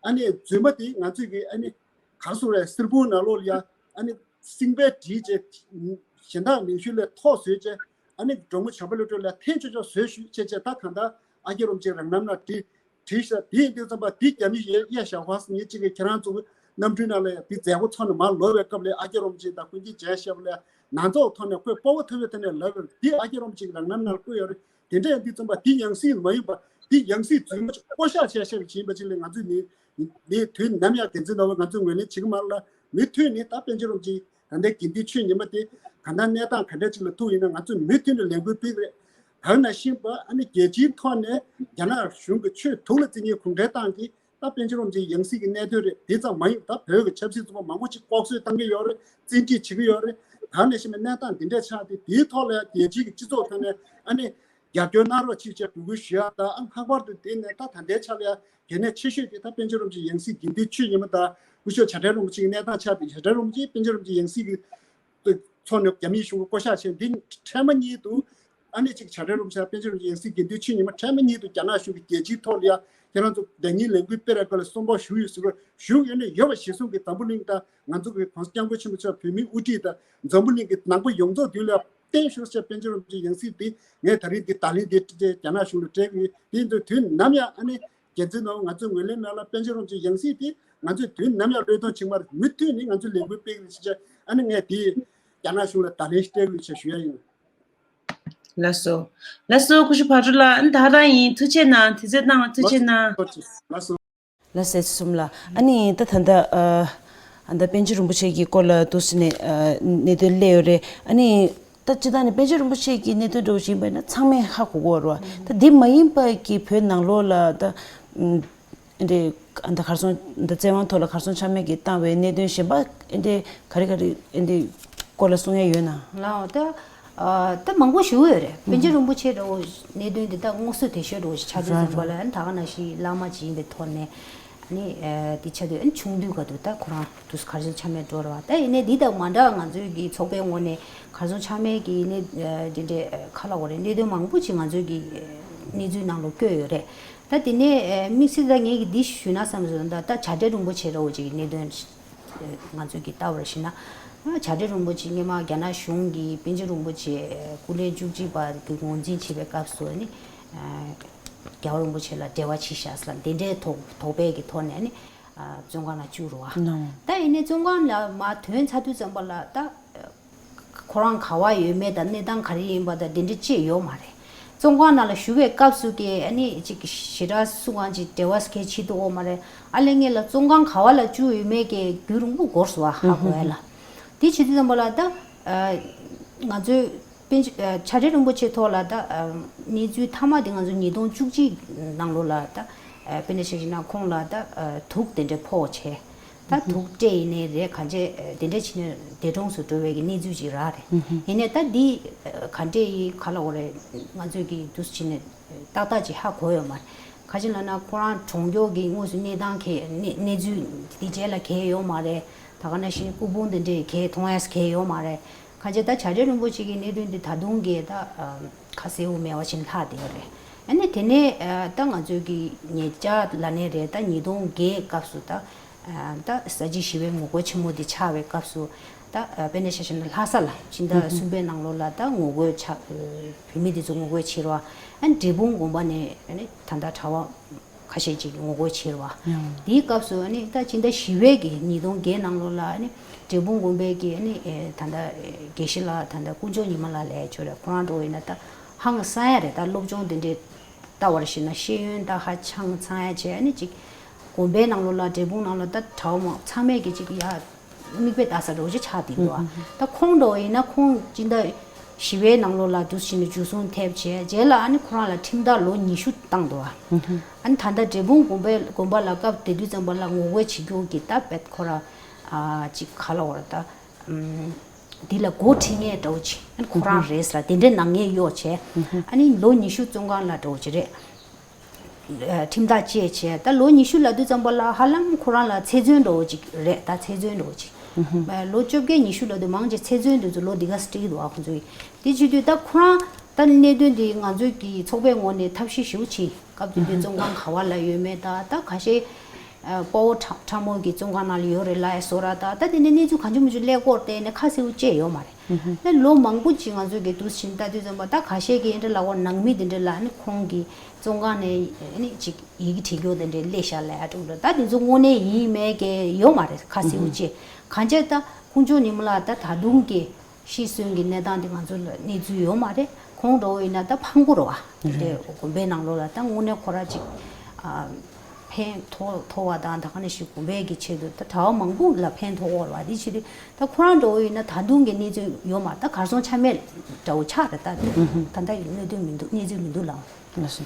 ཨ་ནི་རྫུན་མ་དེ་ང་ཚོས་གི་ཨ་ནི་ག་རེ་ཟེར་རེད། གསེར་སྤུངས་ནང་ལོགས་ལ་ཡ་ཨ་ནི་སྲིང་བལ་བསྒྲིལ་བྱས་གཞན་དག་མིང་གཞི་ལས་ཐོག་བཟོས་བྱས་ཨ་ནི་འབྲོག་མོ་བྱམས་པ་བློ་གྲོས་ལ་འཐེན་ཆོག་ཆོག་བཟོས་ཞུས་བྱས་བྱས། ད་གང་ལྟར་ཨ་རྒྱ་རིན་པོ་ཆེ་རང་རྣམ་ལ་བྲིས་བྲིས་ཤག་དེ་ཡིན་དུས་ཙམ་པ་དེ་རྒྱ་མི་ཡེ་ཡེ་ཞའོ་ཧྭ་ཟེར་མཁན་གཅིག་གིས་ཁྱེད་རང་ཚོ་གནམ་གྲུའི་ནང་ལ་ཡ་དེ་མཛད་སྒོ་ཚོགས་ནས་མར་ལོག་པའི་སྐབས་ལ་ཨ་རྒྱ་རིན་པོ་ཆེ་དང་ཀུན་མཁྱེན་འཇམ་དབྱངས་བཞད་པ་ལ་ཡ་ནང་ཚོགས་ཐོག་ནས་ཁོས་སྤོབས་པ་ཐོབ་པའི་ཐོག་ནས་ལབ་པ་རེད། དེ་ཨ་རྒྱ་རིན་པོ་ཆེ་གི་རང་རྣམ་ནང་བཀོད་ཡོད་རེད། དེ་འདྲ་ཡིན་དུས་ཙམ་པ་དེ་ཡང་སྲིད་མ་ཡིན་པ་དེ་ཡང་སྲིད་རྫུན་མ་ཅིག་བསྐོ་གཞག་བྱས་བྱས་པ་ཅིག་ཡིན་པ་ཅིག་ལ་ང་ཚོས་ནི་ནི་དུས་ནམ་ཡང་དེ་འཛིན་ནོར་བ་ང་ཚོས་ངོས་ལེན་བྱེད་ཀྱི་མ་རེད་ལ། མུ་མཐུད་ནས་ད་པཎ་ཆེན་རིན་པོ་ཆེ་ད་ལྟའི་དགེ་འདུན་ཆོས་ཉི་མ་དེ་གང་ལྟར་གནས་སྟངས་ག་འདྲ་ཅིག་ལ་ཐུག་ཡིན་ན་ང་ཚོས་མུ་མཐུད་ནས་ལས་འགུལ་སྤེལ་གྱི་རེད། ད་ག་ནང་བཞིན་པ་ཨ་ནི་རྒྱལ་སྤྱིའི་ཐོག་ནས་རྒྱ་ནག་གཞུང་གི་ཆོས་དུག་ལ་བརྩི་མཁན་གུང་ཁྲན་ཏང་གིས་ད་པཎ་ཆེན་རིན་པོ་ཆེའི་ཡང་སྲིད་ཀྱི་གནད་དོན་རེད། དེ་ཙམ་མ་ཡིན་པ་ད་བོད་ཀྱི་ཆབ་སྲིད་བཙོན་པ་མང་པོ་ཅིག་ལྐོག་གསོད་བཏང་གི་ཡོད་རེད། བཙན་ཁྲིད་བྱེད་ཀྱི་ཡོད་རེད། ད་ག་ནང་བཞིན་པའི་གནས་སྟངས་འདི་འདྲ་ཆགས་ཏེ་དེའི་ཐོག་ལ་རྒྱལ་སྤྱིའི་སྤྱི་ཚོགས་ཐོག་ནས་ཨ་ནི་ རྒྱབ་སྐྱོར་གནང་རོགས་གྱིས་ཅེས་འབོད་སྐུལ་ཞུ་ཡ་དང་། ཨ་ལྷག་པར་དུ་དེ་ནས་ད་ད་ལྟའི་ཆ་ལ་ཡ་གལ་གནད་ཆེ་ཤོས་དེ་ད་པཎ་ཆེན་རིན་པོ་ཆེ་ཡང་སྲིད་དགེ་འདུན་ཆོས་ཉི་མ་དང་སྐུ་ཞབས་བྱ་བྲལ་རིན་པོ་ཆེ་གི་གནས་སྟངས་ཆགས་ཏེ། བྱ་བྲལ་རིན་པོ་ཆེ་པཎ་ཆེན་རིན་པོ་ཆེ་ཡང་སྲིད་ཀྱི་ཚོགས་ནས་རྒྱ་མིའི་གཞུང་གིས་བསྐོ་གཞག་བྱས། འདི་འཕྲལ་མ་ཉིད་དུ་ཨ་ནི་ཅིག་བྱ་བྲལ་རིན་པོ་ཆེ་དང་པཎ་ཆེན་རིན་པོ་ཆེ་ཡང་སྲིད་དགེ་འདུན་ཆོས་ཉི་མ་འཕྲལ་མ་ཉིད་དུ་རྒྱ་ནག་གཞུང་གིས་རྒྱལ་སྤྱིའི་ཐོག་ལ་ཡ་ཁྱེད་རང་ཚོ་བདག་གཉེར་ལས་འགུལ་སྤེལ་ར་སྐོར་ལ་གསོལ་འདེབས་ཞུ་ཡོད་ཟེར་བ་ཞུ་ཡོད་ནས་ཡོད་པ་གཞིར་བཟུང་གིས་འཛམ་བུ་གླིང་དང་། ང་ཚོ་གི་༸གོང་ས་༸སྐྱབས་མགོན་ཆེན་པོ་མཆོག་བོད་མིའི་དབུ་ཁྲིད་དང་འཛམ་བུ་གླིང་གི་ནང་པ་ཡོངས་རྫོགས་མདུན་ལ་བརྟན་བཞུགས་ཟེར། པཎ་ཆེན་རིན་པོ་ཆེ་ཡང་སྲིད་འདི་ངས་ད་རིང་འདི་རྒྱ་ནག་གཞུང་ལ་སྤྲད་ཀྱི་ཡོད། དེ་ཡིན་དུས་དུས་ནམ་ཡང་ཨ་ནི་རྒྱལ་བཙུན་ནོ་ང་ཚོའི་ངོས་ལེན་ནང་ལ་པཎ་ཆེན་རིན་པོ་ཆེ་ཡང་སྲིད་འདི་ང་ཚོས་དུས་ནམ་ཡང་བློས་གཏོང་བྱེད་ཀྱི་མ་རེད། མུ་མཐུད་ནས་ང་ཚོས་ལས་འགུལ་སྤེལ་གྱི་རེད་ཟེར་བྱས། ཨ་ནི་ངས་དེ་རྒྱ་ནག་གཞུང་ལ་ད་རིང་སྤྲད་ཀྱི་ཡོད་ཅེས་ཞུ་ཡ་ཡིན། ལགས་སོ། ལགས་སོ། སྐུ་ཞབས་བག་གྲོ་ལགས། ཨ་ནི་ད་ལྟ་ཡིན། ཐུགས་རྗེ་གནང་། དུས་ཚོད་གནང་བ་ཐུགས་རྗེ་གནང་། ལགས་སོ། ལགས་སོ། ཚེ་གསུམ་ལགས། ཨ་ནི་ད་ད་ལྟ་ཨ་ད་པཎ་ཆེན་རིན་པོ་ཆེ་གི་སྐོར་ལ་འདུག་སེ་ནས་ཨ་གནད་དོན་སླེབས་ཡོད་རེད། ཨ་ནི་ད་སྤྱིར་བཏང་ནས་པཎ་ཆེན་རིན་པོ་ཆེ་གི་གནད་དོན་འདྲ་བོ་ཞིག་ཡིན་པ་ཡིན་ན་ཚང་མས་ཧ་གོ་གི་ཡོད་རེད་བ། ད་དེ་མ་ཡིན་པ་གི་བོད་ནང་ལོགས་ལ་ད་ཨ་འདྲ་ཨ་ད་གར་སོང་ད་བཙན་དབང་ཐོག་ལ་གར་སོང་ཆ་མེད་ཀྱི་བཏང་བའི་གནད་དོན་གཞན་པ་ཨ་འདྲ་ག་རེ་ག་རེ་ཨ་འདྲ་སྐོར་ལ་གསུང་ཡ་ཡོད་ན། ལགས་འོ། ད་ཨ་ད་མང་པོ་ཞུ་ཡོད་རེད། པཎ་ཆེན་རིན་པོ་ཆེ་འདྲ་བོ་གནད་དོན་འདི་ད་སྔོག་བཟོ་དེ་ཤོད་འདྲ་བོ་ཞིག་ཆགས་དུས་ཙམ་པ་ལ། ཨ་ནི་ད་ག་ནང་བཞིན་བླ་མ་ཅིག་ཡིན་པའི་ཐོག་ནས་ཨ་ནི་ཨ་འདི་ཆགས་དུས། ཨ་ནི་ཆུང་དུས་ག་དུས་ད་ཁོ་རང་དུས་གར་སོང་ཆ་མེད་འགྲོ་རེད་བ། ད་ཡིན་ནའི་འདི་དང་མ་འདྲ་ང་ཚོའི་གི་ཚོགས་པའི་ངོས་ནས་གར་སོང་ཆ་མེད་ཀྱི་ཡིན་ནའི་ཨ་འདི་འདྲའི་ཁ་ལ་འོ་རེད། གནད་དོན་མང་པོ་ཅིག་ང་ཚོའི་གི་གནས་ཚུལ་ནང་ལ་བཀོད་ཡོད་རེད། ད་དེ་ནས་ཨ་དམིགས་བསལ་ད་ངས་ཀྱིས་འདི་ཞུས་ན་བསམ་སོང་། ད་ད་བྱ་བྲལ་རིན་པོ་ཆེ་འདྲ་བོ་ཅིག་གི་གནད་དོན་ང་ཚོས་ཀྱིས་ལྟ་བར་ཞུས་ན། བྱ་བྲལ་རིན་པོ་ཆེ་སྔོན་མ་རྒྱ་ནག་གཞུང་གིས་པཎ་ཆེན་རིན་པོ་ཆེ་སྐུ་ཕྲེང་བཅུ་གཅིག་པ་གི་ངོས་འཛིན་བྱེད་པའི་སྐབས་སུ་ནི་རྒྱལ་བ་རིན་པོ་ཆེ་ལ་འབྲེལ་བ་བྱས་ཤག་ཟེར་ལ་དེ་འདྲའི་དོགས་དོགས་པའི་གི་ཐོག་ནས་ནི་བཙོན་ཁང་ལ་བཅུག་རུ་བ། ད་ཡིན་ནའི་བཙོན་ཁང་ལ་མར་ཐོན་ཚར་དུས་ཙམ་པ་ལ་ད། ཁོ་རང་ག་བ་ཡོད་མེད་དང་གནས་སྟངས་ག་རེ་ཡིན་པ་དང་དེ་འདྲ་ཅིག་ཡོད་མ་རེད། བཙོན་ཁང་ནང་ལ་བཞུགས་པའི་སྐབས་སུ་གི་ཨ་ནི་ཅིག་ཞེ་དྲག་སུ་གང་ཅིག་འབྲེལ་བ་གལ་ཆེ་འདུག་འོ་མ་རེད། ཨ་ལས་ངེད་ལ་བཙོན་ཁང་ག་བ་ལ་བཅུག་ཡོད་མེད་ཀྱི་རྒྱུན་རིང་པོ་འགོར་སོང་བ། ཧ་གོ་ཡ་ལ། དེ་བྱེད་དུས་ཙམ་པ་ལ་ད་ང་ཚོའི་པཎ་ཆེན་བྱ་བྲལ་རིན་པོ་ཆེའི་ཐོག་ལ་ད་གནས་ཚུལ་མཐའ་མ་དེ་ང་ཚོ་ཉིས་སྟོང་བཅུ་གཅིག་ནང་ལོགས་ལ་ད་དཔེར་ན་ཆ་བཞག་ན་ཁོང་ལ་ད་དུག་དེ་འདྲ་ཕོག་བྱས། ད་དུག་སྤྲད་ཡིན་ནའི་རེད། གང་བྱས་དེ་འདྲ་བྱས་ནས་འདས་གྲོངས་སུ་འགྲོ་བའི་གི་གནས་ཚུལ་ཅིག་རག་རེད། ཡིན་ནའི་ད་འདི་ག་འདྲས་ཡིན་ག་ལ་འོ་རེད། ང་ཚོས་ཀྱིས་འདུག་སེ་བྱས་ནས་ཏག་ཏག་ཅིག་ཧ་གོ་ཡོད་མ་རེད། ག་ཅི་ལབ་ན་ཁོ་རང་གྲོངས་མགྱོགས་ཀྱི་དངོས་སུ་གནས་སྟངས་གས་གནས་གནས་ཚུལ་འདི་རྗེས་ལ་གས་ཡོད་མ་རེད། ད་ག་ནང་བཞིན་སྐུ་ཕུང་དེ་འདྲས་གས་མཐོང་ཡས་གས་ཡོད་མ་རེད། གང་བྱས་ད་བྱ་བྲལ་རིན་པོ་ཆེ་གི་གནད་དོན་འདི་ད་དུང་གི་ད་ཁ་གསལ་བོ་མེད་པ་ཅིག་ལྷག་བསྡད་ཡོད་རེད། ཨ་ནི་དེ་ནས་ད་ང་ཚོའི་གི་ཉེ་ཆར་ལབ་ནའི་རེད། ད་ཉིས་སྟོང་བརྒྱད་སྐབས་སུ་ད་ད་ས་བྱི་ཞི་བའི་ངོ་རྒོལ་ཆེན་མོ་འདི་ཆགས་པའི་སྐབས་སུ་ད་དཔེར་ན་ཆ་བཞག་ན་ལྷ་ས་ལ་ཕྱི་ཟླ་གསུམ་པའི་ནང་ལོགས་ལ་ད་ངོ་རྒོལ་ཆགས། བོད་མི་འདི་ཚོ་ངོ་རྒོལ་བྱེད་རོགས། ཨ་ནི་འབྲས་སྤུངས་དགོན་པ་ནས་ཨ་ནི་ད་ལྟ་གྲྭ་པ་ཁ་ཤས་ཅིག་ངོ་རྒོལ་བྱེད་རོགས། དེའི་སྐབས་སུ་ཨ་ནི་ད་ཕྱི་ཟླ་བཞི་པའི་གི་ཉིས་སྟོང་བརྒྱད་ནང་ལོགས་ལ་ཨ་ནི་འབྲས་སྤུངས་དགོན་པའི་གི་ཨ་ནི་ད་ལྟ་དགེ་བཤེས་ལགས་ད་ལྟ་དཀོན་མཆོག་ཉི་མ་ལགས་ལབ་ཡ་ཅིག་ཡོད་རེད། ཁོ་རང་འདྲ་བོ་ཡིན་ན་ད་ཧང་སང་ཡ་རེད། ད་སློབ་སྦྱོང་དེ་འདྲའི་ལྟ་བར་ཞེན་ན་ཤེས་ཡོན་ད་ཧ་ཅང་ཚང་ཡ་བྱས། ཨ་ནི་ཅིག་དགོན་པའི་ནང་ལོགས་ལ་འབྲས་སྤུངས་ནང་ལ་ད་གྲྭ་པ་མང་ཚང་མས་ཀྱི་ཅིག་ཡ་མིག་དཔེ་ལྟ་ས་འདྲ་བོ་ཅིག་ཆགས་བསྡད་འདུག་ཨ། ད་ཁོང་འདྲ་བོ་ཡིན་ན་ཁོང་སྤྱི་ཟླ་བཞི་པའི་ནང་ལོགས་ལ་འདུག་སེ་བྱས་ནས་འཇུ་བཟུང་ཐེབས་བྱས་རྗེས་ལ་ཨ་ནི་ཁོ་རང་ལ་ཁྲིམས་ཐག་ལོ་ཉི་ཤུ་བཏང་འདུག་ཨ། ཨ་ནི་ད་ལྟ་འབྲས་སྤུངས་དགོན་པའི་དགོན་པ་ལ་སྐབས་དེ་དུས་ཙམ་པ་ལ་ངོ་རྒོལ་བྱེད་རྒྱུ་གི་ད་དཔེ་ཁོ་རང་ཨ་ཅིག་ག་ལ་བར་ད་ཨམ་འདི་ལ་འགོ་ཁྲིད་མཁན་འདྲ་བོ་ཅིག་ཨ་ནི་ཁོ་རང་རེད་ཟེར་དེ་འདྲའི་ནང་ངས་གཡོག་བྱས། ཨ་ནི་ལོ་ཉི་ཤུ་བཙོན་ཁང་ལ་འདྲ་བོ་ཅིག་རེད། ཁྲིམས་ཐག་བཅད་བྱས་ད་ལོ་ཉི་ཤུ་ལབ་དུས་ཙམ་པ་ལ་ཧ་ལམ་ཁོ་རང་ལ་ཚེ་བཙོན་འདྲ་བོ་ཅིག་རེད། ད་ཚེ་བཙོན་འདྲ་བོ་ཅིག་ལོ་བཅོ་བརྒྱད་ཉི་ཤུ་ལབ་དུས་མང་ཆེ་ཚེ་བཙོན་དེ་ཚོ་ལོ་འདི་ག་སྤྲད་ཀྱི་འདུག་ཨ་ཁོང་ཚོས། དེ་བྱེད་དུས་ད་ཁོ་རང་ད་གནད་དོན་འདི་ང་ཚོའི་གི་ཚོགས་པའི་ངོས་ནས་ཐབས་ཤེས་ཞེ་པོ་བྱས། སྐབས་དེ་དུས་བཙོན་ཁང་ག་བ་ལ་ཡོད་མེད་ད་ད་ཁ་ཤས་དཔའ་བོ་ཁྲ་ཁྲ་མོ་གི་བཙོན་ཁང་ནང་ལ་ཡོད་རེད་ལབ་ཡ་བཟོ་འདྲ་ད་ད་དེ་འདྲའི་གནས་ཚུལ་གང་བྱུང་མང་བྱུང་ཀླད་ཀོར་བལྟས་ནས་ཁ་གསལ་བོ་བཅད་ཡོད་མ་རེད། ད་ལོ་མང་པོ་ཅིག་ང་ཚོས་གི་འདུག་སེ་བྱས་ནས་ལྟ་དུས་ཙམ་པ་ད་ཁ་ཤས་ཀྱིས་འདྲ་ལབ་ཀྱི་ཡོད། ནང་མི་དེ་འདྲ་ལ་ནི་ཁོང་གི་བཙོན་ཁང་ནས་ནི་ཅིག་ཡི་གེ་བྲིས་རྒྱུ་དེ་འདྲའི་སླེབས་ཤག་ལབ་ཡ་འདྲ་བོ་འདྲ་ད་དེ་ཚོ་དངོས་གནས་ཡིན་མིན་གྱི་ཡོད་མ་རེད། ཁ་གསལ་བོ་བཅད། གང་བྱས་ད་དཀོན་མཆོག་ཉི་མ་ལགས་ད་ད་དུང་གི་ཤི་གསོན་གྱི་གནས་སྟངས་དེ་ང་ཚོ་ལ་གནས་ཚུལ་ཡོད་མ་རེད། ཁོང་འདྲ་བོ་ཡིན་ན་ད་ཕངས་པོ་རེད་བ། དེ་དགོན་པའི་ནང་ལོགས་ལ་ད་དངོས་གནས་ཁོ་རང་ཅིག་ཨ་ཕན་ཐོགས་ཐོགས་པ་དང་ད་ག་ནང་བཞིན་དགོན་པའི་གི་ཆེད་དུ་ད་གྲྭ་པ་མང་པོ་ལ་ཕན་ཐོགས་ཡོད་རེད་བ། དེ་བྱེད་དུས་ད་ཁོ་རང་འདྲ་བོ་ཡིན་ན་ད་དུང་གི་གནས་ཚུལ་ཡོད་མ་རེད། ད་གར་སོང་ཆ་མེད་འདྲ་བོ་ཆགས་རེད། ད་དེ་ད་ལྟ་ཡི་གནད་དོན་མི་འདུག་གནས་ཚུལ་མི་འདུག་ལགས།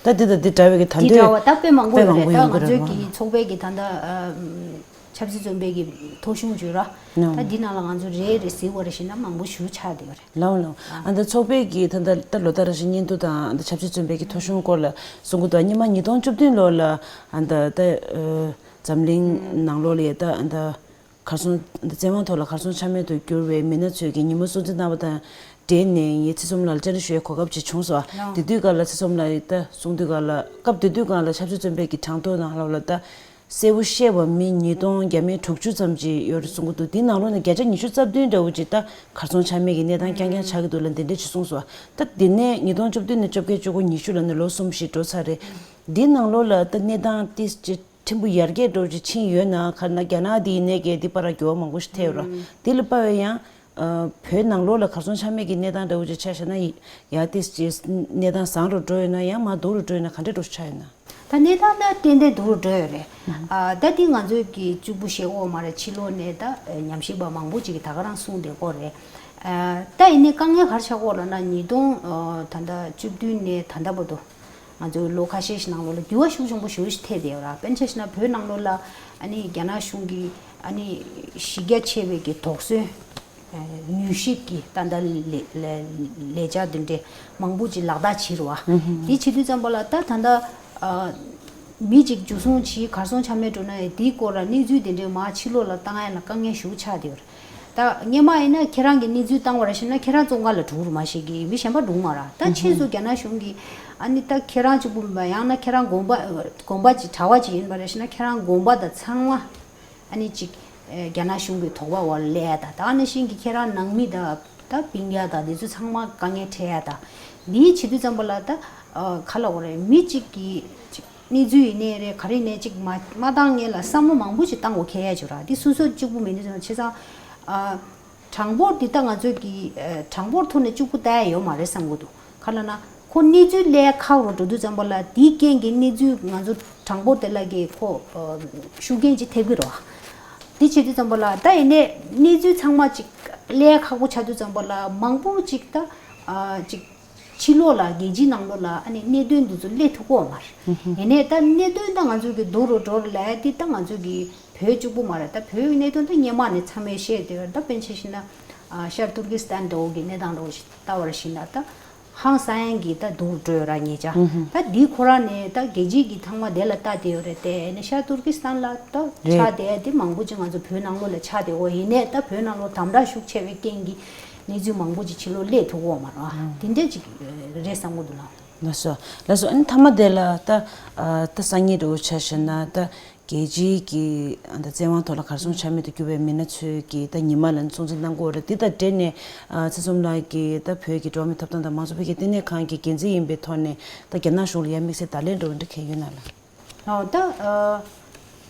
ད་འདི་དང་འདི་འདྲ་བའི་གི་ད་འདི་འདྲ་བ་ད་དཔེ་མང་པོ་ཡོད་རེད། ད་ང་ཚོའི་གི་ཚོགས་པའི་གི་ད་ལྟ་ཨ་ ཆབ་སྲིད་བཙོན་པའི་གི་ཐོ་གཞུང་བརྗོད་ར། ད་འདི་ནང་ལ་ང་ཚོ་རེ་རེ་གཟིགས་པ་རེ་བཞིན་ན་མང་པོ་ཞེ་པོ་ཆགས་བསྡད་ཡོད་རེད། ལའོ་ལའོ། ཨ་ད་ཚོགས་པའི་གི་ད་ད་ད་ལོ་ལྟར་རེ་བཞིན་སྙན་ཐོ་དང་ད་ཆབ་སྲིད་བཙོན་པའི་གི་ཐོ་གཞུང་སྐོར་ལ་གསུང་གི་འདུག་སྔོན་མ་ཉིས་སྟོང་བཅུ་བདུན་ལོ་ལ་ཨ་ད་ད་འཛམ་གླིང་ནང་ལོགས་ལ་ཡ་ད་ཨ་ད་གར་སོང་ད་བཙན་དབང་ཐོག་ལ་གར་སོང་ཆ་མེད་དུ་གྱུར་བའི་མི་སྣ་ཚོས་ཀྱི་ཉིན་མོ་སྲུང་བརྩི་གནང་བ་དང་འབྲེལ་ནས་ངས་ཚེ་ཚོམ་ལགས་ལ་བཅར་འདྲི་ཞུ་བའི་གོ་སྐབས་ཅིག་བྱུང་སོང་། དེ་དུས་སྐབས་ལ་ཚེ་ཚོམ་ལགས་ད་གསུང་དུས་སྐབས་ལ་སྐབས་དེ་དུས་སྐབས་ལ་ཆབ་སྲིད་བཙོན་པའི་གི་གྲངས་ཐོ་ནང་ལོགས་ལ་ད། གསལ་པོ་བཤད་པ་མི་ཉིས་སྟོང་བརྒྱ་མེད་དྲུག་ཅུ་ཙམ་ཅིག་ཡོད་རེད་གསུང་གི་འདུག་འདི་ནང་ལོགས་ནས་བརྒྱ་ཆ་ཉི་ཤུ་རྩ་བདུན་འདྲ་བོ་ཅིག་ད་གར་སོང་ཆ་མེད་ཀྱི་གནས་སྟངས་རྐྱང་རྐྱང་ཆགས་ཀྱི་འདུག་ལ་འདི་འདྲ་ཅིག་གསུངས་སོང་། ད་འདི་ནས་ཉིས་སྟོང་བཅུ་བདུན་ནས་བཅོ་བརྒྱད་བཅུ་དགུ་ཉི་ཤུ་ལ་ནི་ལོ་གསུམ་བཞི་འགྲོ་ཚར་རེད། འདི་ནང་ལོགས་ལ་ད་གནས་སྟངས་ཏིས་ཅིག་ཕྲན་བུ་ཡར་རྒྱས་འགྲོ་ཅིག་ཕྱིན་ཡོད་ན་ག་ན་རྒྱ་ནག་འདི་ཡིན་ནས་ཀྱི་འདི་པར་འགྱུར་བ་མང་པོ་ཞིག་ཐེབས་ཡོད་ར། འདི་ལ་དཔག་པའི་ཡང་། ཨ་བོད་ནང་ལོགས་ལ་གར་སོང་ཆ་མེད་ཀྱི་གནས་སྟངས་འདྲ་བོ་ཅིག་ཆ་བཞག་ན་ཡ་ཏིས་ཅིག་གནས་སྟངས་བཟང་རུ་འགྲོ་ཡོད་ན་ཡང་མ་སྡུག་རུ་འགྲོ་ཡོད་ན་ག་འདྲ་འགྲོ་ཆགས་ཡོད་ན། ད་གནས་སྟངས་ད་ཏན་ཏན་སྡུག་རུ་འགྲོ་ཡོད་རེད། ཨ་ད་འདི་ང་ཚོས་ཀྱི་གཅིག་པུ་བཤད་ཀྱི་ཡོད་མ་རེད། ཕྱི་ལོགས་ནས་ད་ཉམས་ཞིབ་པ་མང་པོ་ཅིག་གིས་ད་ག་རང་གསུངས་བསྡད་ཀྱི་ཡོད་རེད། ཨ་ད་ཡིན་ནའི་དཀའ་ངལ་ག་རེ་ཆགས་ཀྱི་ཡོད་ལབ་ན་ཉིས་སྟོང་ད་ལྟ་བཅུ་བདུན་ནས་ད་ལྟ་བར་དུ། ང་ཚོའི་ལོ་ཁ་ཤས་ཤིག་ནང་ལོགས་ལ་འགྱུར་བ་ཤུགས་ཆེན་པོ་ཞེ་པོ་ཞིག་ཐེབས་བསྡད་ཡོད་ར། དཔེར་ན་ཆ་བཞག་ན་བོད་ནང་ལོགས་ལ་ཨ་ནི་རྒྱ་ནག་གཞུང་གིས་ཨ་ནི་གཞི་རྒྱ་ཆེ་བའི་གི་དོགས་ཟོན་མྱུལ་ཞིབ་ཀྱི་ད་ལྟ་ལས་ལས་ལས་འཆར་འདི་འདྲའི་མང་པོ་ཅིག་ལག་བསྟར་བྱེད་རེད་བ། འདི་བྱེད་དུས་ཙམ་པ་ལ་ད་ད་ལྟ་མི་གཅིག་འཇུ་བཟུང་བྱས་གར་སོང་ཆ་མེད་འགྲོ་ན་ཡང་དེའི་སྐོར་ལ་གནས་ཚུལ་འདི་འདྲའི་མར་ཕྱི་ལོགས་ལ་བཏང་ཡ་ལ་དཀའ་ངལ་ཞེ་པོ་ཆགས་བསྡད་ཡོད་རེད། ད་སྔོན་མ་ཡིན་ན་ཁྱེད་རང་གིས་གནས་ཚུལ་བཏང་བ་རེ་བྱས་ན་ཁྱེད་རང་བཙོན་ཁང་ལ་འགྲོ་གི་རེད། མ་གཞི་གི་མི་གཞན་པ་འགྲོ་གི་མ་རེད། ད་ཕྱིས་སུ་རྒྱ་ནག་གཞུང་གིས་ཨ་ནི་ད་ཁྱེད་རང་གཅིག་པུ་མིན་པ་ཡང་ན་ཁྱེད་རང་དགོན་པ་དགོན་པ་ཅིག་གྲྭ་པ་ཅིག་ཡིན་པ་རེ་བྱས་ན་ཁྱེད་རང་དགོན་པ་དང་ཚང་མ་ཨ་ནི་ཅིག་རྒྱ་ནག་གཞུང་གི་དོགས་པ་འོག་ལ་སླེབས་ཡ་ད་ད་ནང་བཞིན་གྱི་ཁྱེད་རང་ནང་མི་དང་ད་སྤུན་ཀྱག་དང་དེ་ཚོ་ཚང་མ་དཀའ་ངལ་འཕྲད་ཡ་ད་འདི་བྱེད་དུས་ཙམ་པ་ལ་ད་ག་ལབ་དགོས་རེད། མི་གཅིག་གིས་ཅིག་གནས་ཚུལ་ཡིན་ནའི་རེད་ག་རེ་ཡིན་ནའི་ཅིག་མ་མ་བཏང་སྔོན་ལ་བསམ་བློ་མང་པོ་ཅིག་བཏང་དགོས་ཁེལ་ཡ་ཅིག་ར། འདི་སོ་སོ་གཅིག་པུ་མིན་འདུག་བྱས་ཙང་ཨ་གྲངས་འབོར་འདི་ད་ང་ཚོས་ཀྱི་ཨ་གྲངས་འབོར་ཐོག་ནས་གཅིག་པུ་ལྟ་ཡ་ཡོད་མ་རེད་བསམ་གྱི་འདུག་ག་ལབ་ན་ཁོ་གནས་ཚུལ་ལས་ཁག་རུ་འགྲོ་དུས་ཙམ་པ་ལ་འདིའི་རྐྱེན་གྱིས་གནས་ཚུལ་ང་ཚོ་གྲངས་འབོར་དེ་ལ་གི་ཁོ་ཨ་ཤུགས་རྐྱེན་ཅིག་ཐེབས་ཀྱི་རེད་བ། འདི་བྱེད་དུས་ཙམ་པ་ལ་ད་ཡིན་ནའི་གནས་ཚུལ་ཚང་མ་ཅིག་ལས་ཁག་པོ་ཆགས་དུས་ཙམ་པ་ལ་མང་པོ་ཅིག་ད་ཨ་ཅིག་ཕྱི་ལོགས་ལ་རྒྱལ་སྤྱིའི་ནང་ལོགས་ལ་ཨ་ནི་གནད་དོན་འདི་ཚོ་སླེབས་ཐུབ་ཀྱི་ཡོད་མ་རེད། ཡིན་ནའི་ད་གནད་དོན་ད་ང་ཚོ་གི་སྡུག་རུ་འགྲོ་རུ་ལབ་ཡ་འདི་ད་ང་ཚོ་གི་བོད་གཅིག་པུ་མ་རེད། ད་བོད་ཀྱི་གནད་དོན་ད་སྔོན་མ་ནས་ཚང་མས་བཤད་བསྡད་ཡོད་རེད། ད་དཔེར་ན་ཆ་བཞག་ན་ཨ་ཤར་ཏུར་ཀི་སི་ཐན་འདྲ་བོ་གི་གནས་སྟངས་འདྲ་བོ་ཞིག་ལྟ་བ་རེ་བྱས་ན་ད་ཧང་སང་ཡ་གི་ད་སྡུག་རུ་འགྲོ་ཡོད་ར་ཉེ་ཆར། ད་འདི་ཁོ་རང་ནས་ད་རྒྱལ་སྤྱིའི་གི་ཚང་མ་དེ་ལ་ལྟ་བསྡད་ཡོད་རེད་དེ། ཨ་ནི་ཤར་ཏུར་ཀི་སི་ཐན་ལ་ད་རེད། ཆགས་བསྡད་ཡ་དེ་མང་པོ་ཅིག་ང་ཚོ་བོད་ནང་ལོགས་ལ་ཆགས་བསྡད་ཡོད། ཡིན་ནའི་ད་བོད་ནང་ལོགས་དམ་དྲག་ཤུགས་ཆེ་བའི་རྐྱེན་གྱིས་གནས་ཚུལ་མང་པོ་ཅིག་ཕྱི་ལོགས་སླེབས་ཐུབ་ཀྱི་ཡོད་མ་རེད། དེ་འདྲ་ཅིག་རེད་བསམ་གྱི་འདུག་ལགས། ལགས་སོ། ལགས་སོ། ཨ་ནི་མཐའ་མ་དེ་ལ་ད་ཨ་ད་སང་ཉིན་འདྲ་བོ་ཆ་བཞག་ན་ད་རྒྱལ་སྤྱིའི་གི་ཨ་ད་བཙན་དབང་ཐོག་ལ་གར་སོང་ཆ་མེད་དུ་གྱུར་བའི་མི་སྣ་ཚོའི་གི་ད་ཉི་མ་ལ་ནི་སྲུང་བརྩི་གནང་གི་ཡོད་རེད། འདི་དང་འབྲེལ་ནས་ཨ་ཚེ་ཚོམ་ལགས་ཀྱིས་ད་བོད་ཀྱི་འགྲོ་བ་མིའི་ཐོབ་ཐང་དང་མང་གཙོ་འཕེལ་རྒྱས་ལྟེ་གནས་ཁང་གི་འགན་འཛིན་ཡིན་པའི་ཐོག་ནས་ད་རྒྱ་ནག་གཞུང་ལ་ཡང་དམིགས་བསལ་བརྡ་ལན་འདྲ་བོ་འདྲ་གང་ཡོད་ན་ལགས། ཨོ་ད་ཨ་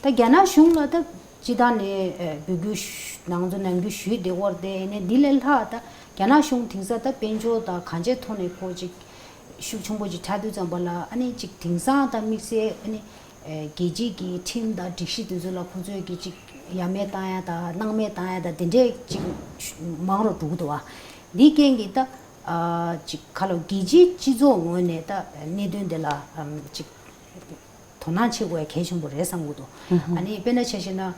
ད་རྒྱ་ནག་གཞུང་ལ་ད་སྤྱིར་བཏང་ནས་ཨ་འབོད་སྐུལ་ཞུ་ང་ཚོ་ནམ་རྒྱུན་ཞུས་བསྡད་ཡོད་རེད་དེ། ཡིན་ནའི་འདི་ལས་ལྷག་ད་རྒྱ་ནག་གཞུང་དེང་སང་ད་དཔལ་འབྱོར་དང་གང་ཅིའི་ཐོག་ནས་ཁོ་ཅིག་ཤུགས་ཆེན་པོ་ཅིག་ཆགས་དུས་ཙམ་པ་ལ་ཨ་ནི་ཅིག་དེང་སང་ད་དམིགས་བསལ་ཨ་ནི་ཨ་རྒྱལ་སྤྱིའི་གི་ཁྲིམས་དང་སྒྲིག་གཞི་དེ་ཚོ་ལ་ཁོང་ཚོས་གི་ཅིག་ཡ་མེད་བཏང་ཡ་དང་སྣང་མེད་བཏང་ཡ་དང་དེ་འདྲས་ཅིག་མང་རུ་འགྲོ་གི་འདུག་བ། འདིའི་རྐྱེན་གྱིས་ད་ཨ་ཅིག་ག་ལབ་རྒྱལ་སྤྱིའི་སྤྱི་ཚོགས་ངོས་ནས་ད་གནད་དོན་དེ་ལ་ཨམ་ཅིག་དོ་སྣང་བྱེད་དགོས་ཡ་གལ་ཆེན་པོ་རེད་བསམ་གྱི་འདུག་ཨ་ནི་དཔེར་ན་ཆ་བཞག་ན་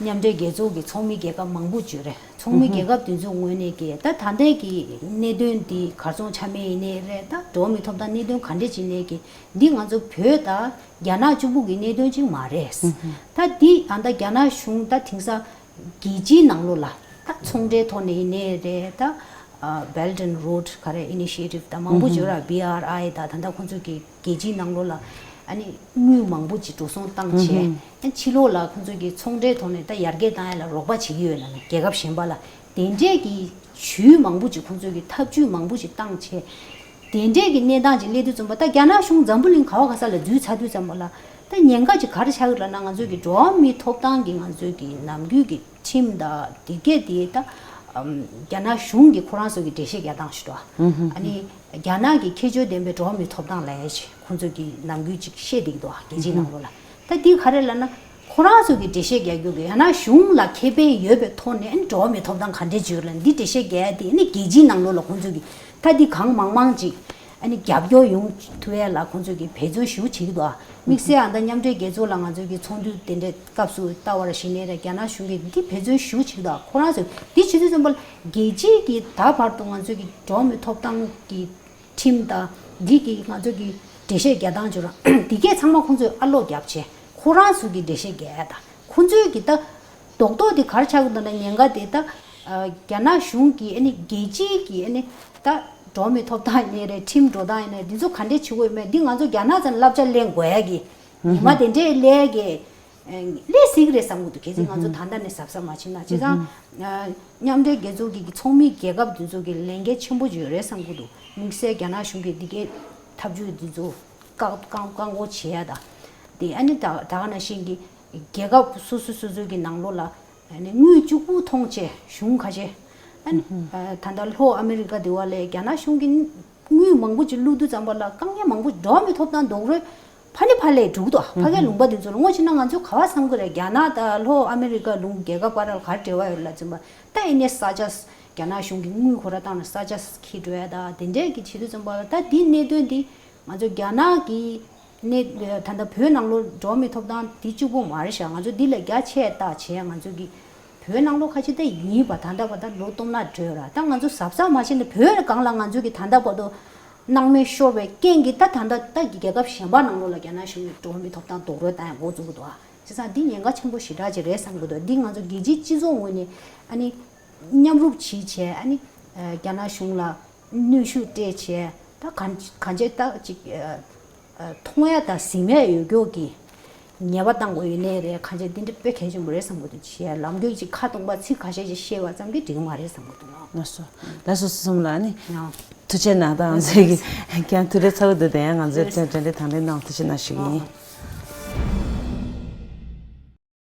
མཉམ་འབྲེལ་རྒྱལ་ཚོགས་ཀྱི་ཚོགས་མི་རྒྱལ་ཁབ་མང་པོ་ཅིག་ཡོད་རེད། ཚོགས་མི་རྒྱལ་ཁབ་དེ་ཚོའི་ངོས་ནས་ཀྱི་ད་ད་ལྟའི་གི་གནད་དོན་འདི་གར་སོང་ཆ་མེད་ཡིན་ནའི་རེད། ད་འགྲོ་བ་མིའི་ཐོབ་ཐང་གནད་དོན་ག་འདྲས་ཅིག་ཡིན་ནའི་གི་འདི་ང་ཚོ་བོད་དང་རྒྱ་ནག་གཅིག་པུ་གི་གནད་དོན་ཅིག་མ་རེད། ད་འདི་ཨ་ད་རྒྱ་ནག་གཞུང་ད་དེང་སང་རྒྱལ་སྤྱིའི་ནང་ལོགས་ལ་ད་ཚོང་འབྲེལ་ཐོག་ནས་ཡིན་ནའི་རེད། ད་ཨ་Belt and Road ག་རེ་Initiative ད་མང་པོ་ཅིག་ཡོད་ར། བྷི་ཨར་ཨའི་ད་ད་ད་ཁོང་ཚོ་གི་རྒྱལ་སྤྱིའི་ནང་ལོགས་ལ་ཨ་ནི་དངུལ་མང་པོ་ཅིག་འགྲོ་སོང་བཏང་བྱས། ཨ་ཕྱི་ལོགས་ལ་ཁོང་ཚོ་གི་ཚོང་འབྲེལ་ཐོག་ནས་ད་ཡར་རྒྱས་བཏང་ཡ་ལ་རོགས་པ་བྱེད་ཀྱི་ཡོད་ལབ་ནས་རྒྱལ་ཁབ་གཞན་པ་ལ་དེ་འདྲས་ཀྱི་ཇུས་མང་པོ་ཅིག་ཁོང་ཚོ་གི་ཐབས་ཇུས་མང་པོ་ཅིག་བཏང་བྱས། དེ་འདྲས་ཀྱི་གནས་སྟངས་ཅིག་སླེབས་དུས་ཙམ་པ་ད་རྒྱ་ནག་གཞུང་འཛམ་བུ་གླིང་ག་བ་ག་ས་ལ་འཛུལ་ཚར་དུས་ཙམ་པ་ལ་ད་ཉེན་ཁ་ཅིག་ག་རེ་ཆགས་ཀྱི་རེད་ལབ་ན། ང་ཚོ་གི་འགྲོ་བ་མིའི་ཐོབ་ཐང་གི་ང་ཚོ་གི་ནམ་རྒྱུན་གྱི་ཁྲིམས་དང་དེ་གས་དེ་ད་ཨམ་རྒྱ་ནག་གཞུང་གིས་ཁོ་རང་ཚོ་གི་འགྲེལ་བཤད་རྒྱག་སྟངས་ཤིག་འདུག་ཨ་ནི་རྒྱ་ནག་གི་ཁྱད་ཆོས་ལྡན་པའི་འགྲོ་བ་མིའི་ཐོབ་ཐང་ལབ་ཡ་ཅིག་ཁོང་ཚོ་གི་ནམ་རྒྱུན་ཅིག་བཤད་བསྡད་ཀྱི་འདུག་རྒྱལ་སྤྱིའི་ནང་ལོགས་ལ། ད་འདི་ག་རེ་ལབ་ན། ཁོ་རང་ཚོ་གི་འགྲེལ་བཤད་རྒྱག་རྒྱུ་གི་ཡང་ན་གཞུང་ལ་ཁེ་ཕན་ཡོད་པའི་ཐོག་ནས་ཨ་ནི་འགྲོ་བ་མིའི་ཐོབ་ཐང་ག་འདྲས་བྱོས་ལབ་འདི་འགྲེལ་བཤད་རྒྱག་ཡ་དེ་ཨ་ནི་རྒྱལ་སྤྱིའི་ནང་ལོགས་ལ་ཁོང་ཚོ་གི་ད་འདི་གང་མང་མང་ཅིག་ཨ་ནི་རྒྱབ་སྐྱོར་ཡོང་ཐུབ་ཡ་ལ་ཁོང་ཚོ་གི་འབད་བརྩོན་ཞེ་པོ་བྱེད་ཀྱི་འདུག་ཨ་ དམིགས་བསལ་ཨ་ད་མཉམ་འབྲེལ་རྒྱལ་ཚོགས་ལ་ང་ཚོ་གི་ཚོགས་འདུ་དེ་འདྲའི་སྐབས་སུ་ལྟ་བར་གཞིགས་ནས་རེད། རྒྱ་ནག་གཞུང་གིས་འདི་འབད་བརྩོན་ཞུ་ཆེག་ད་ཁོ་རང་ཚོས་འདི་བྱེད་དུས་ཙམ་པ་ལ་རྒྱལ་སྤྱིའི་གི་ད་བར་དུ་ང་ཚོའི་གི་འགྲོ་བ་མིའི་ཐོབ་ཐང་གི་ཁྲིམས་དང་འདི་གི་ང་ཚོ་གི་འགྲེལ་བཤད་རྒྱག་སྟངས་བྱོས་ར་འདི་གས་ཚང་མ་ཁོང་ཚོས་ཨ་ལོག་རྒྱབ་བྱས་ཁོ་རང་ཚོ་གི་འགྲེལ་བཤད་རྒྱག་ཡ་ད་ཁོང་ཚོའི་གི་ད་རྡོག་རྡོག་དེ་ག་རེ་ཆགས་ཀྱི་འདུག་ན་ཉེན་ཁ་དེ་ད་རྒྱ་ནག་གཞུང་གི་ཨ་ནི་རྒྱལ་སྤྱིའི་གི་ཨ་ནི་ད་འགྲོ་བ་མིའི་ཐོབ་ཐང་ཡིན་ནའི་རེད། ཁྲིམས་འགྲོ་སྟངས་ཡིན་ནའི་འདི་ཚོ་ག་འདྲས་བྱེད་དགོས་ཡོད་མེད་འདི་ང་ཚོ་རྒྱ་ནག་ཚོ་ལ་བསླབ་བྱ་ལེན་དགོས་ཡ་གི་ཉི་མ་དེ་འདྲས་སླེབས་གི་སླེབས་སྲིད་གི་རེད་བསམ་གི་འདུག་གལ་སྲིད་ང་ཚོ་ད་ལྟ་ནས་གཟབ་གཟབ་མ་བྱས་ན། བྱས་ཙང་མཉམ་འབྲེལ་རྒྱལ་ཚོགས་ཀྱི་ཚོགས་མི་རྒྱལ་ཁབ་དེ་ཚོ་གི་ལས་འགན་ཆེན་པོ་ཅིག་ཡོད་རེད་བསམ་གི་འདུག་དམིགས་བསལ་རྒྱ་ནག་གཞུང་གིས་འདི་གའི་ཐབས་ཇུས་འདི་ཚོ་བཀག་བཀག་བཀག་འགོག་བྱེད་ཡ་ད་དེ་ཨ་ནི་ད་ད་ག་ནང་བཞིན་གྱི་རྒྱལ་ཁབ་སོ་སོ་སོ་སོའི་གི་ནང་ལོགས་ལ་ཨ་ནི་དངུལ་གཅིག་པུ་མཐོང་བྱས་གཞུང་ཁ་ཤས་ཨ་ནི་ད་ལྟ་ལྷོ་ཨ་མི་རི་ཀ་དེ་བ་ལས་རྒྱ་ནག་གཞུང་གི་དངུལ་མང་པོ་ཅིག་བླུགས་དུས་ཙམ་པ་ལ་དཀའ་ངལ་མང་པོ་འགྲོ་བ་མིའི་ཐོབ་ཐང་རྡོག་རོལ་ཕ་ནི་ཕ་ལས་འགྲུག་དོ། ཕ་གའི་ལུང་པ་དེ་ཚོ་ལ་ངོ་ཆེ་ན་ང་ཚོས་ག་བ་བསམ་གི་རེད། རྒྱ་ནག་དང་ལྷོ་ཨ་མི་རི་ཀ་ལུང་རྒྱལ་ཁབ་བར་ལ་ག་རེ་འབྲེལ་བ་ཡོད་ལ་ཙམ་པ་ད་ཨེ་ནས་ས་ཆ་རྒྱ་ནག་གཞུང་གི་དངུལ་ཁོ་ར་བཏང་ནས་ས་ཆ་ཁྱེར་འགྲོ་ཡ་ད་དེ་འདྲས་ཀྱི་བྱེད་དུས་ཙམ་པ་ལ་ད་འདི་གནད་དོན་འདི་ང་ཚོ་རྒྱ་ནག་གི་ནས་ད་ལྟ་བོད་ནང་ལོགས་འགྲོ་བ་མིའི་ཐོབ་ཐང་འདི་གཅིག་པོ་མ་རེད་ཤག་ང་ཚོ་འདི་ལས་རྒྱ་ཆེ་ལྟ་བྱས་ང་ཚོ་གི་བོད་ནང་ལོགས་ཁ་ཆེ་ད་ཡིན་པ་ད་ལྟ་བར་ད་ལོ་སྟོང་ན་འགྲོ་ར་ད་ང་ཚོ་གཟབ་གཟབ་མ་བྱས་ན་བོད་སྒང་ལ་ང་ཚོ་གི་ད་ལྟ་བར་དུ་སྣང་མེད་ཤོར་བའི་རྐྱེན་གྱིས་ད་ད་ལྟ་ད་རྒྱལ་ཁབ་གཞན་པ་ནང་ལོགས་ལ་རྒྱ་ནག་གཞུང་གིས་འགྲོ་བ་མིའི་ཐོབ་ཐང་རྡོག་རོལ་བཏང་ཡ་འགོ་བཙུགས་ཀྱི་འདུག་ཨ། བྱས་ཙང་འདི་ཉེན་ཁ་ཆེན་པོ་ཞེ་དྲག་ཅིག་རེད་བསམ་གྱི་འདུག་འདི་ང་ཚོ་རྒྱལ་སྤྱིའི་སྤྱི་ཚོགས་ངོས་ནས་ཨ་ནི་མཉམ་རུབ་བྱེད་བྱས་ཨ་ནི་རྒྱ་ནག་གཞུང་ལ་གནོན་ཤུགས་སྤྲད་བྱས་ད་གང་གང་ཅི་ད་ཅིག་མཐོང་ཡ་དང་གཟིམ་ཡ་ཡོད་མཁན་གྱི་ཉེས་པ་བཏང་དགོས་ཡོད་ནའི་རེད། གང་ཅི་འདི་འདྲ་དཔེ་གལ་ཆེན་པོ་རེད་བསམ་གྱི་འདུག་བྱས་ལམ་རྒྱུད་ཅིག་ཁ་སྟོང་པ་ཚིག་ཁ་ཤས་ཅིག་བཤད་པ་ཙམ་གྱིས་འགྲིག་གི་མ་རེད་བསམ་གྱི་འདུག་ལགས་སོ། ལགས་སོ་སོ་གསུམ་ལ་ནི་ཡང་ཐུགས་རྗེ་གནང་། ད་ང་ཚོས་ཀྱི་ཀྱང་དུས་རེ་ཚ་བོ་འདུག་དེ་ཡང་ང་ཚོས་ལགས་སོ། དྲན་དྲན་དྲན་དང་ལེན་གནང་ཐུགས་རྗེ་གནང་ཞུ་གི་ཡིན།